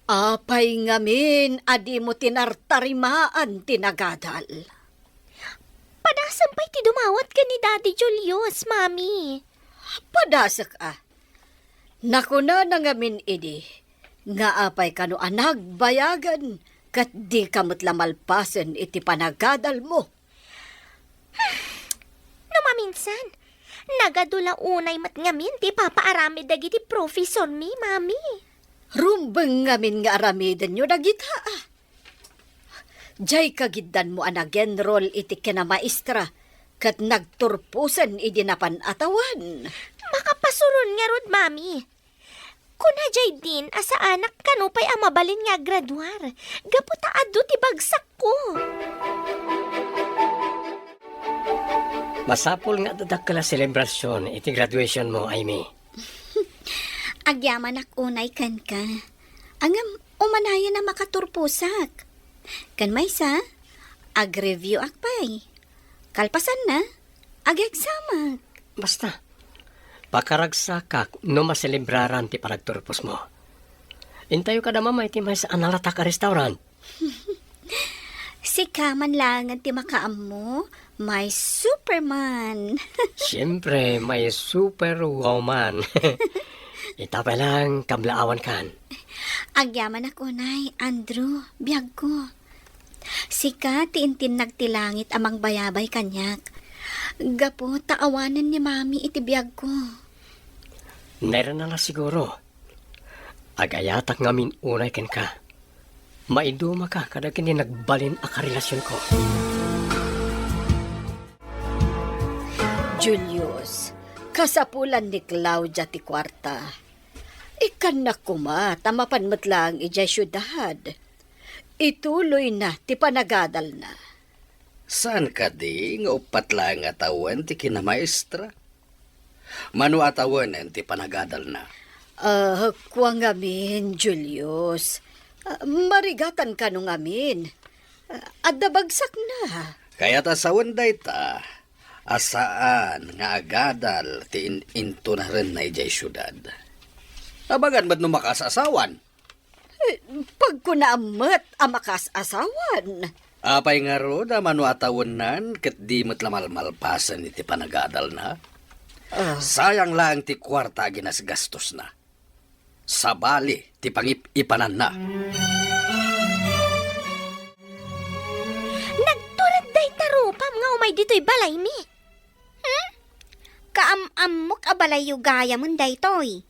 Apay ngamin a dimo tinartarimaan ti nagadal? Padasem pay ti dumawat ken ni Daddy Julius, Mami. Padasek a. Nakunana ngamin idi nga apay kano a nagbayagan ket dika met la malpasen iti panagadalmo. No maminsan, nagadu la unay met ngamin ti ipapaaramid dagiti profesormi, Mami. Rumbeng ngamin nga aramidenyo dagita, a. Diay kagiddanmo a nag-enroll iti kinamaestra ket nagturposen idi napan a tawen. Makapasuron ngarud, Mami. Kuna diay din a saanak kano pay a mabalin nga aggraduar, gapu ta adu ti bagsakko. Masapul nga adda dakkel a selebrasion iti graduationmo, Aimee. Agyamanak unay kenka. Ngem, umanayen a makaturposak. Ken maysa, ag-review-ak pay. Kalpasanna, ag-exam-ak. Basta, pakaragsakak no maselebraran ti panagturposmo. Intayo kada Mama iti maysa a nalatak a restaurant. Sika man laengen ti makaammo, my Superman. Siempre, my Superwoman. Ita pay lang, kablaawankan. Agyamanak unay, Andrew, biagko. Sika ti intinnag ti langit a mangbayabay kaniak. Gapu ta awanen ni Mami iti biagko. Nairana la siguro. Agayatak ngamin unay kenka. Maidumaka kadagiti nagbalin a karelasionko. Julius, kasapulan ni Claudia ti kuarta. Ikkannak koma ta mapan met laeng idiay siudad. Ituloyna ti panagadalna. Saan kadi nga uppat laeng a tawen ti kinamaestra? Mano a tawenen ti panagadalna? Ah, kua ngamin, Julius. Ah, marigatan kano ngamin. Ah, adda bagsakna. Kayat a sawen dayta, a saan nga agadal ti in-, intunarenna idiay siudad. Abagan met no makaas-asawan. Eh, pagkunaam met a makaas-asawan. Apay ngarud a mano a tawennan ket di met la malmalpasen iti panagadalna? Ah. Sayang laeng ti kuarta a ginasgastosna. Sabali ti pangip-ipananna. Nagtured dayta rupam nga umay ditoy balaymi. Hmm? Kaam-ammok a balayyo gayamen daytoy.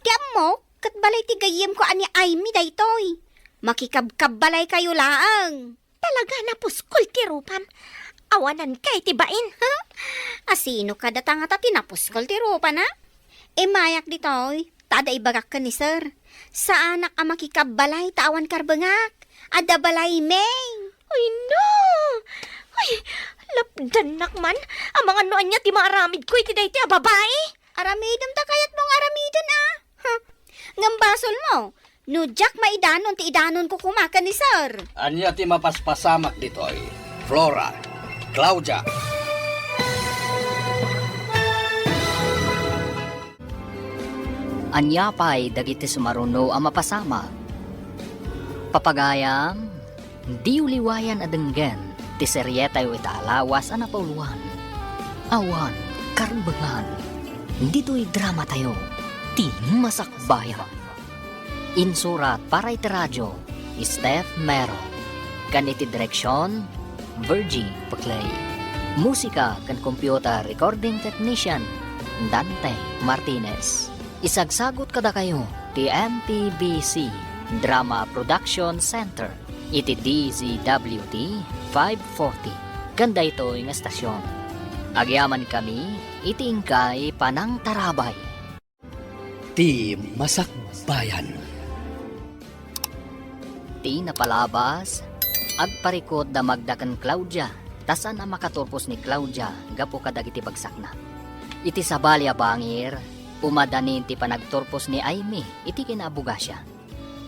Ti ammok, ket balay ti gayyemko a ni Aimee daytoy. Makikabkabbalaykayo laeng. Talaga, napuskol ti rupam. Awananka iti bain, ha? Asino kada ta ngata ti napuskol ti rupana? Immayak ditoy, ta adda ibagak ken ni Sir. Saanak a makikabbalay ta awan karbengak. Adda balaymi. Ay, no! Ay, lapdannak man. Amangan no ania ti maaramidko iti daytoy a babai. Aramidem ta kayatmo nga aramiden, a. Huh. Ngem basolmo, no diak maidanon ti idanonko koma ken ni Sir. Ania ti mapaspasamak ditoy, Flora, Claudia? Ania pay dagiti sumaruno a mapasamak? Papagayam, diyo liwayan a denggen ti serietayo ita a lawas a napauluan. Awan karbengan. Ditoy dramatayo, ti Masakbayan. Insurat para iti radio, Steph Mero. Ken iti direksion, Virgie Paclay. Musika ken computer recording technician, Dante Martinez. Isagsagut kadakayo ti M P B C Drama Production Center iti D Z W T five forty ken daytoy nga estasion. Agyamankami iti inkay panangtarabay. Ti Masakbayan. Ti napalabas, agparikut da Magda ken Claudia, ta saan a makaturpos ni Claudia gapu kadagiti bagsakna. Iti sabali a bangir, umadanin ti panagturpos ni Aimee iti kinaabogasia.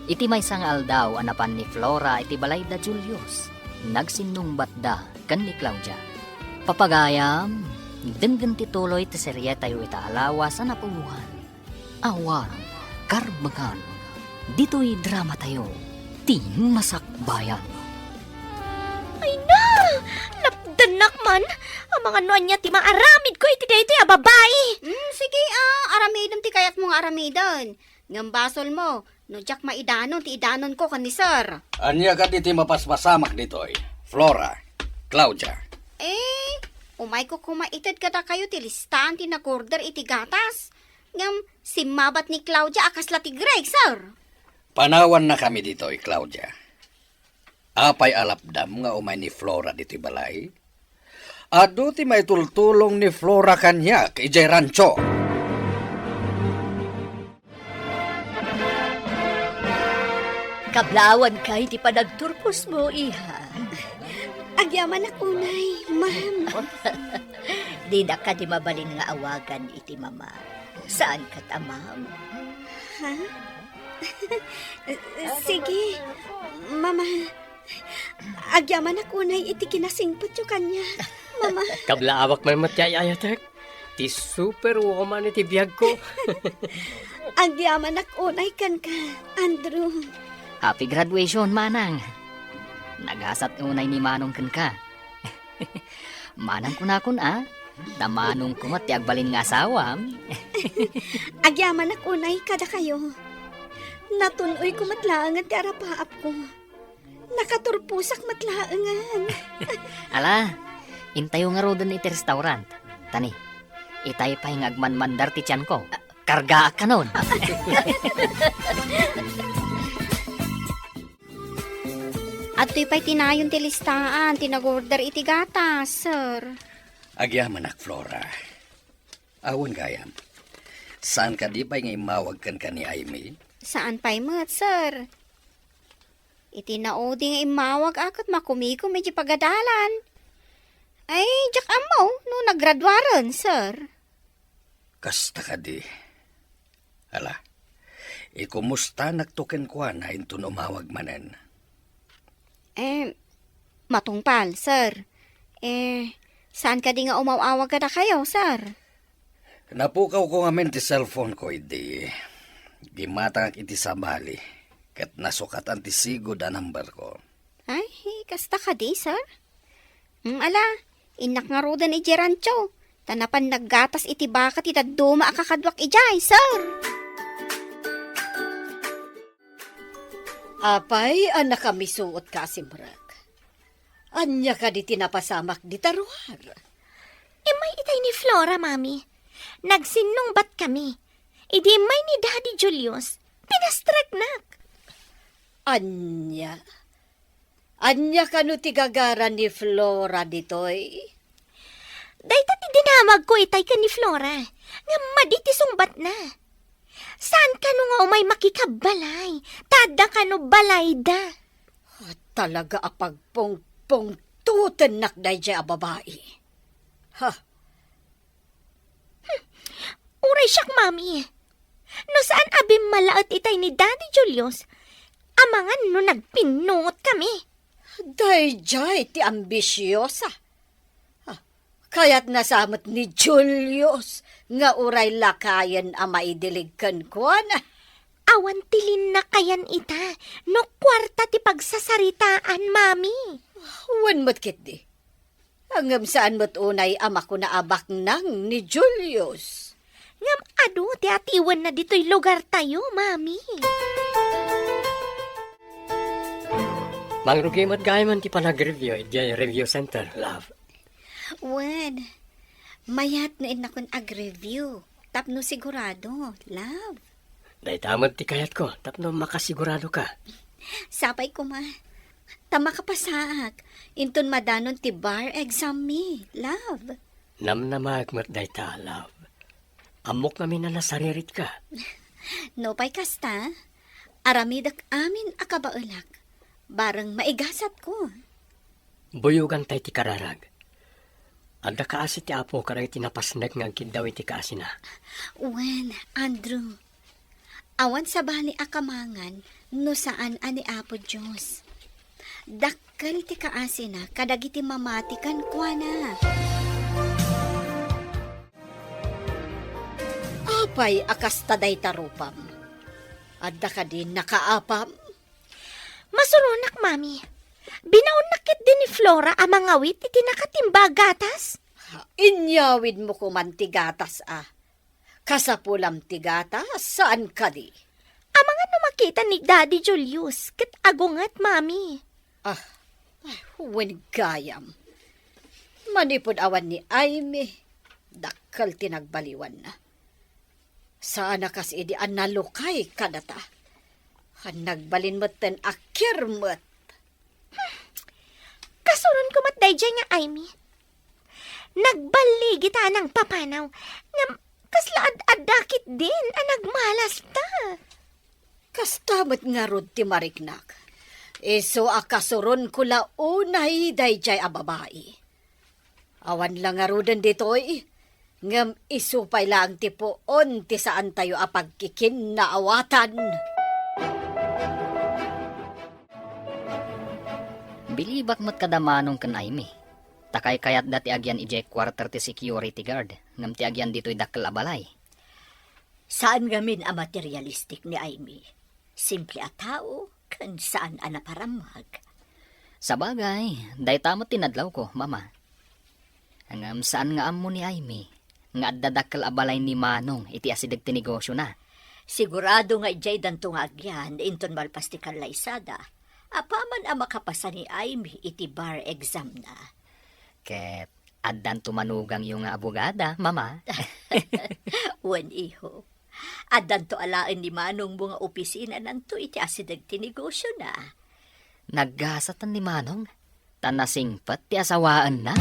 Iti maysa nga aldaw a napan ni Flora iti balay da Julius, nagsinnungbatda ken ni Claudia. Papagayam, denggen ti tuloy ti serietayo ita a lawas a napauluan. Awan karbengan. Ditoy dramatayo, ti Masakbayan. Ay na! Lapdannak man! Amangan no ania ti maaramidko iti daytoy a babai! Mm, sige, a, aramidem ti kayatmo nga aramiden. Ngem basolmo, no diak maidanon ti idanonko ken ni Sir. Ania kadi ti mapaspasamak ditoy, Flora, Claudia? Eh, umayko koma ited kadakayo ti listaan ti nag-order iti gatas. Ngem simmabat ni Claudia a kasla ti Greek, Sir. Panawannakami ditoy, Claudia. Apay a lapdam nga umay ni Flora ditoy balay? Adu ti maitultulong ni Flora kaniak idiay rancho. Kablaawanka iti panagturposmo, iha. Agyamanak unay, ma'am. Dinak kadi mabalin nga awagan iti mama. Saan ket a ma'am? Ha? Sige, Mama. Agyamanak unay iti kinasingpetyo kaniak, Mama. Kablaawak man met ti ay-ayatek. Ti superwoman iti biagko. Agyamanak unay kenka, Andrew. Happy graduation, Manang. Nagasat unay ni Manong kenka. Manang kunakon a, ta manong koma ti agbalin nga asawam. Agyamanak unay kadakayo. Natun-oyko met laengen ti arapaapko. Nakaturposak met laengen. Ala, intayo ngaruden iti restaurant. Tani, itay pay nga agmanmandar ti tianko. Kargaak kanon. Adtoy pay ti nayon ti listaan ti nag-order iti gatas, sir. Agyamanak, Flora. Awan gayam. Saan kadi pay nga immawag kenka ni Aimee? Saan pay met, sir. Iti naudi nga immawag a ket makumikom iti pagadalan. Ay, diak ammo no naggraduaren, sir. Kasta kadi. Ala, ikumustanakto kenkuana inton umawag manen. Eh, matungpal, sir. Eh, saan kadi nga umaw-awag kadakayo, sir? Napukawko ngamin ti cellphone ko idi gimmatangak iti sabali, ket nasukatan ti sigud a number ko. Ay, kasta kadi, sir? Mm, ala, innak ngaruden idiay rancho, ta napan naggatas iti baka ti dadduma a kakaduak idiay, sir. Apay a nakamisuotka a simrek? Ania kadi ti napasamak dita ruar? Immay itay ni Flora, Mami. Nagsinnungbat kami. Idi immay ni Daddy Julius, pinastreknak. Ania? Ania kano ti gagara ni Flora ditoy? Dayta ti dinamagko itay ken ni Flora, ngem madi ti sungbatna. Saan kano nga umay makikabbalay, ta adda kano balayda. Ah, talaga a pagpungpungtotennak daydiay a babai. Ha? Hmm. Uray siak, Mami. No saan a bimmalaet itay ni Daddy Julius, amangan no nagpinnungot kami. Daydiay ti ambisiosa. Ah, kayatna sa met ni Julius nga uray lakayen a maidilig kenkuana. Awan ti linnakayan ita no kuarta ti pagsasaritaan, Mami. Wen met ketdi. Ngem saan met unay a makuna a baknang ni Julius. Ngem adu ti atiwenna ditoy lugartayo, Mami. Mangrugi met gayam ti panag-review idiay review center, love. Wen, mayat no innakon ag-review tapno sigurado, love. Dayta met ti kayatko tapno makasiguradoka. Sapay koma. Ta makapasaak inton madanon ti bar exam mi, love. Namnamaek met dayta, love. Ammok ngamin a nasariritka. Nupay kasta, aramidek amin a kabaelak, bareng maigasatko. Buyogantay ti kararag. Adda kaasi ti Apo kadagiti napasnek nga agkiddaw iti kaasina. Wen, Andrew, awan sabali a kamangan no saan a ni Apo Dios. Dakkel ti kaasina kadagiti mamati kenkuana. Apay a kasta dayta rupam? Adda kadi nakaapam? Masuronak, Mami. Binaonnak ketdi ni Flora a mangawit iti nakatimba a gatas. Ha, inyawidmo koman ti gatas, a. Kasapulam ti gatas, saan kadi? Amangan no makita ni Daddy Julius, ket agunget, Mami. Ah, ay, wen gayam. Manipud awan ni Aimee, dakkel ti nagbaliwanna. Saan a kas idi a nalukay kadata. Nagbalin metten a kirmet. Kasuronko met daydiay nga Aimee. Nagballigita a nangpapanaw, ngem kasla ad-adda ketdin a nagmalasta. Kasta met ngarud ti mariknak. Isu a kasuronko la unay daydiay a babai. Awan la ngaruden ditoy, ngem isu pay laeng ti puon ti saantayo a pagkikinnaawatan. Bilibak met kada Manong ken Aimee, ta kaykayatda ti agyan idiay quarter ti security guard, ngem ti agyan ditoy dakkel a balay. Saan ngamin a materialistic ni Aimee. Simple a tao, ken saan a naparammag. Sabagay, dayta met ti nadlawko, Mama. Ngem saan nga ammo ni Aimee nga adda dakkel a balay ni Manong iti asideg ti negosiona. Sigurado nga idiay danto nga agyan inton malpas ti kallaysada, apaman a makapasa ni Aimee iti bar exam na. Ket addanto manugangyo nga abogada, Mama. Wen, iho. Addanto alaen ni manongmo nga opisinananto iti asideg ti negosiona. Naggasatan ni Manong, ta nasingpet ti asawaenna.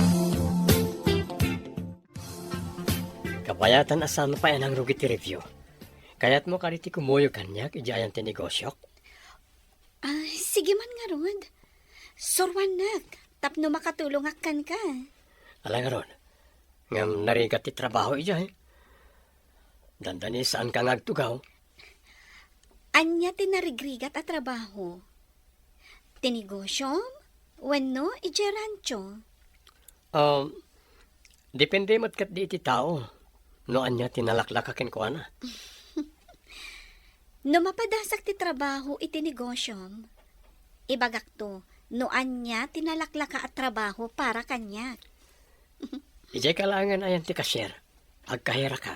Kabayatan a saan pay a nangrugi ti review. Kayatmo kadi ti kumuyog kaniak idiay ayan ti negosiok? Ah, sige man ngarud. Suruannak tapno makatulongak kenka. Ala ngarud, ngem narigat ti trabaho idiay. Dandani saanka nga agtugaw. Ania ti narigrigat a trabaho? Ti negosyom wenno idiay rancho? Um, depende met ketdi iti tao no ania ti nalaklaka kenkuana. No mapadasak ti trabaho iti negosyom, ibagakto no ania ti nalaklaka a trabaho para kaniak. Idiay ka laengen ayan ti cashier. Agkahiraka.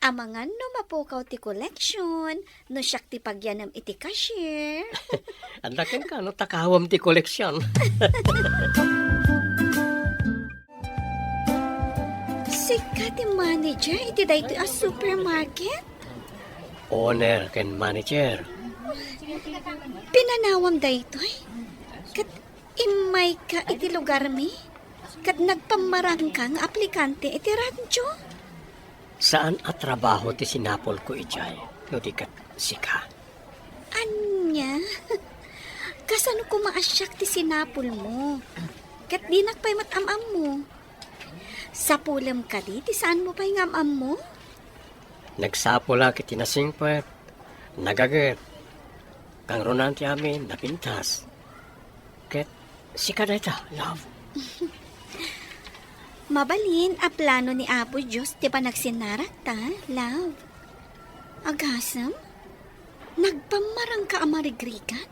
Amangan no mapukaw ti koleksyon, no siak ti pagyanem iti cashier. Adda kenka no takawem ti koleksyon. Sika ti manager iti daytoy a supermarket? Owner ken manager. Pinanawam daytoy? Ket immayka iti lugarmi? Ket nagpammarangka nga aplikante iti radyo? Saan a trabaho ti sinapulko idiay no di ket sika. Ania? Kasano koma a siak ti sinapulmo? Ket dinak pay met am-ammo. Sapulem kadi ti saanmo pay nga am-ammo? Nagsapulak iti nasingpet, nagaget, kangrunaan ti amin, napintas. Ket sika dayta, love. Mabalin a plano ni Apo Dios ti panagsinnarakta, love. Agasem, nagpammarangka a marigrigat?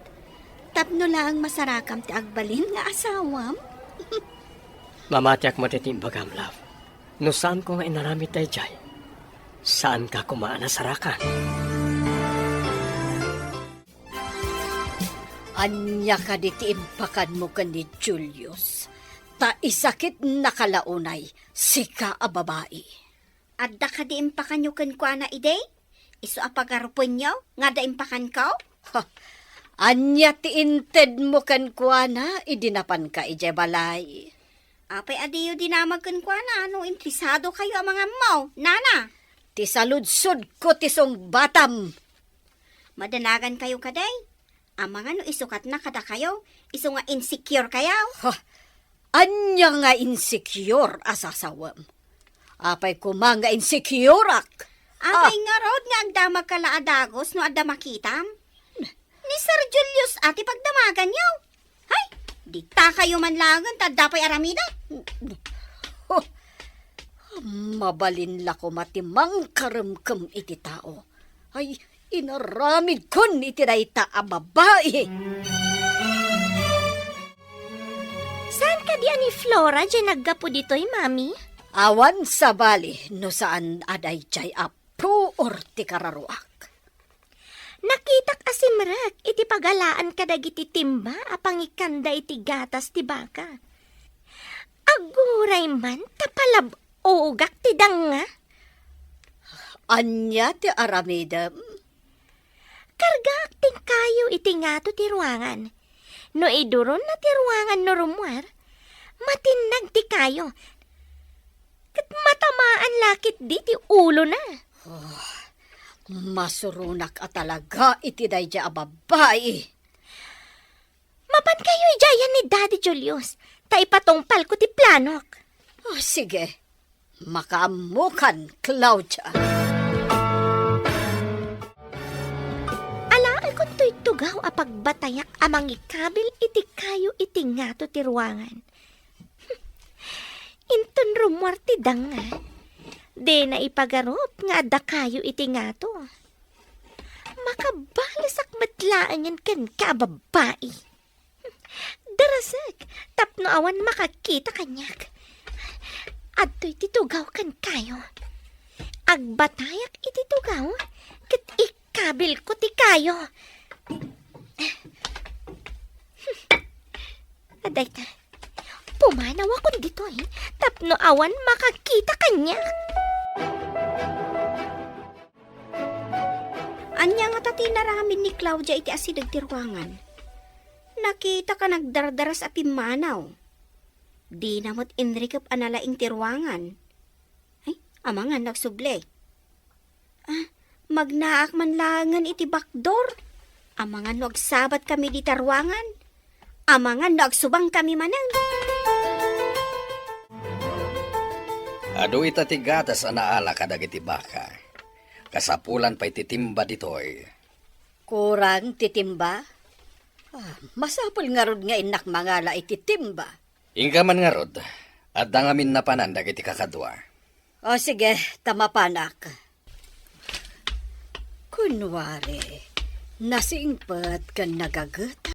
Tapno laeng masarakam ti agbalin nga asawam? Mamatiak met iti imbagam, love. No saanko nga inaramid daydiay, saanka koma a nasarakan. Ania kadi ti impakanmo ken ni Julius? Ta isakitnaka la unay, sika a babai. Adda kadi impakanyo kenkuana idi? Isu a pagarupenyo nga adda impakanko? Ha, ania ti intedmo kenkuana idi napanka idiay balay? Apay a diyo dinamag kenkuana no interesadokayo a mangammo, nana? Ti saludsodko ti sungbatam. Madanagankayo kadi? Amangan no isukatna kadakayo, isu nga insecure kayo. Ha? Ania nga insecure a sasawem? Apay koma nga insecureak? Apay Ah. ngarud nga agdamagka la a dagus no adda makitam? Ni Sir Julius a ti pagdamaganyo. Hay, ditakayo man laengen ta adda pay aramiden. Huh. Mabalin la koma ti mangkaremkem iti tao. Ay, inaramidkon iti dayta a babai. Saan kadi a ni Flora diay naggapu ditoy, Mami? Awan sabali no saan a daydiay a puor ti kararuak. Nakitak a simrek iti pagalaan kadagiti timba a pangikanda iti gatas ti baka. Aguray man ta palab-ogak ti danga. Ania ti aramidem? Kargaak ti kayo iti ngato ti ruangan. No iduronna ti ruangan no rummuar, matinnag ti kayo. Ket matamaan la ketdi ti ulona. Oh, masuronak a talaga iti daydiay a babai. Mapankayo idiay ni Daddy Julius, ta ipatungpalko ti planok. Oh, sige. Makaammokan, Claudia. Alaekon toy tugaw a pagbatayak a mangikabil iti kayo iti ngato ti ruangan. Inton rummuar ti danga, dina ipagarup nga adda kayo iti ngato. Makabalesak met laengen kenka a babai. Darasek, tapno awan makakita kaniak. Adtoy ti tugaw kenkayo. Agbatayak iti tugaw, ket ikabilko ti kayo. Adayta, pumanawakon ditoy tapno awan makakita kaniak. Ania ngata ti inaramid ni Claudia iti asideg ti ruangan? Nakitak a nagdardaras a pimmanaw. Dina met inrikep a nalaing ti ruangan. Ay, amangan no agsubli. Ah, magnaak man laengen iti bakdor. Amangan no agsabatkami dita ruangan. Amangan no agsubangkami manen. Adu ita ti gatas a naala kadagiti baka. Kasapulan pay ti timba ditoy. Kurang ti timba? Ah, masapul ngarud nga innak mangala iti timba. Inka man ngarud, adda ngamin napanan dagiti kakadua. O sige, ta mapanak. Kunwari, nasingpet ken nagaget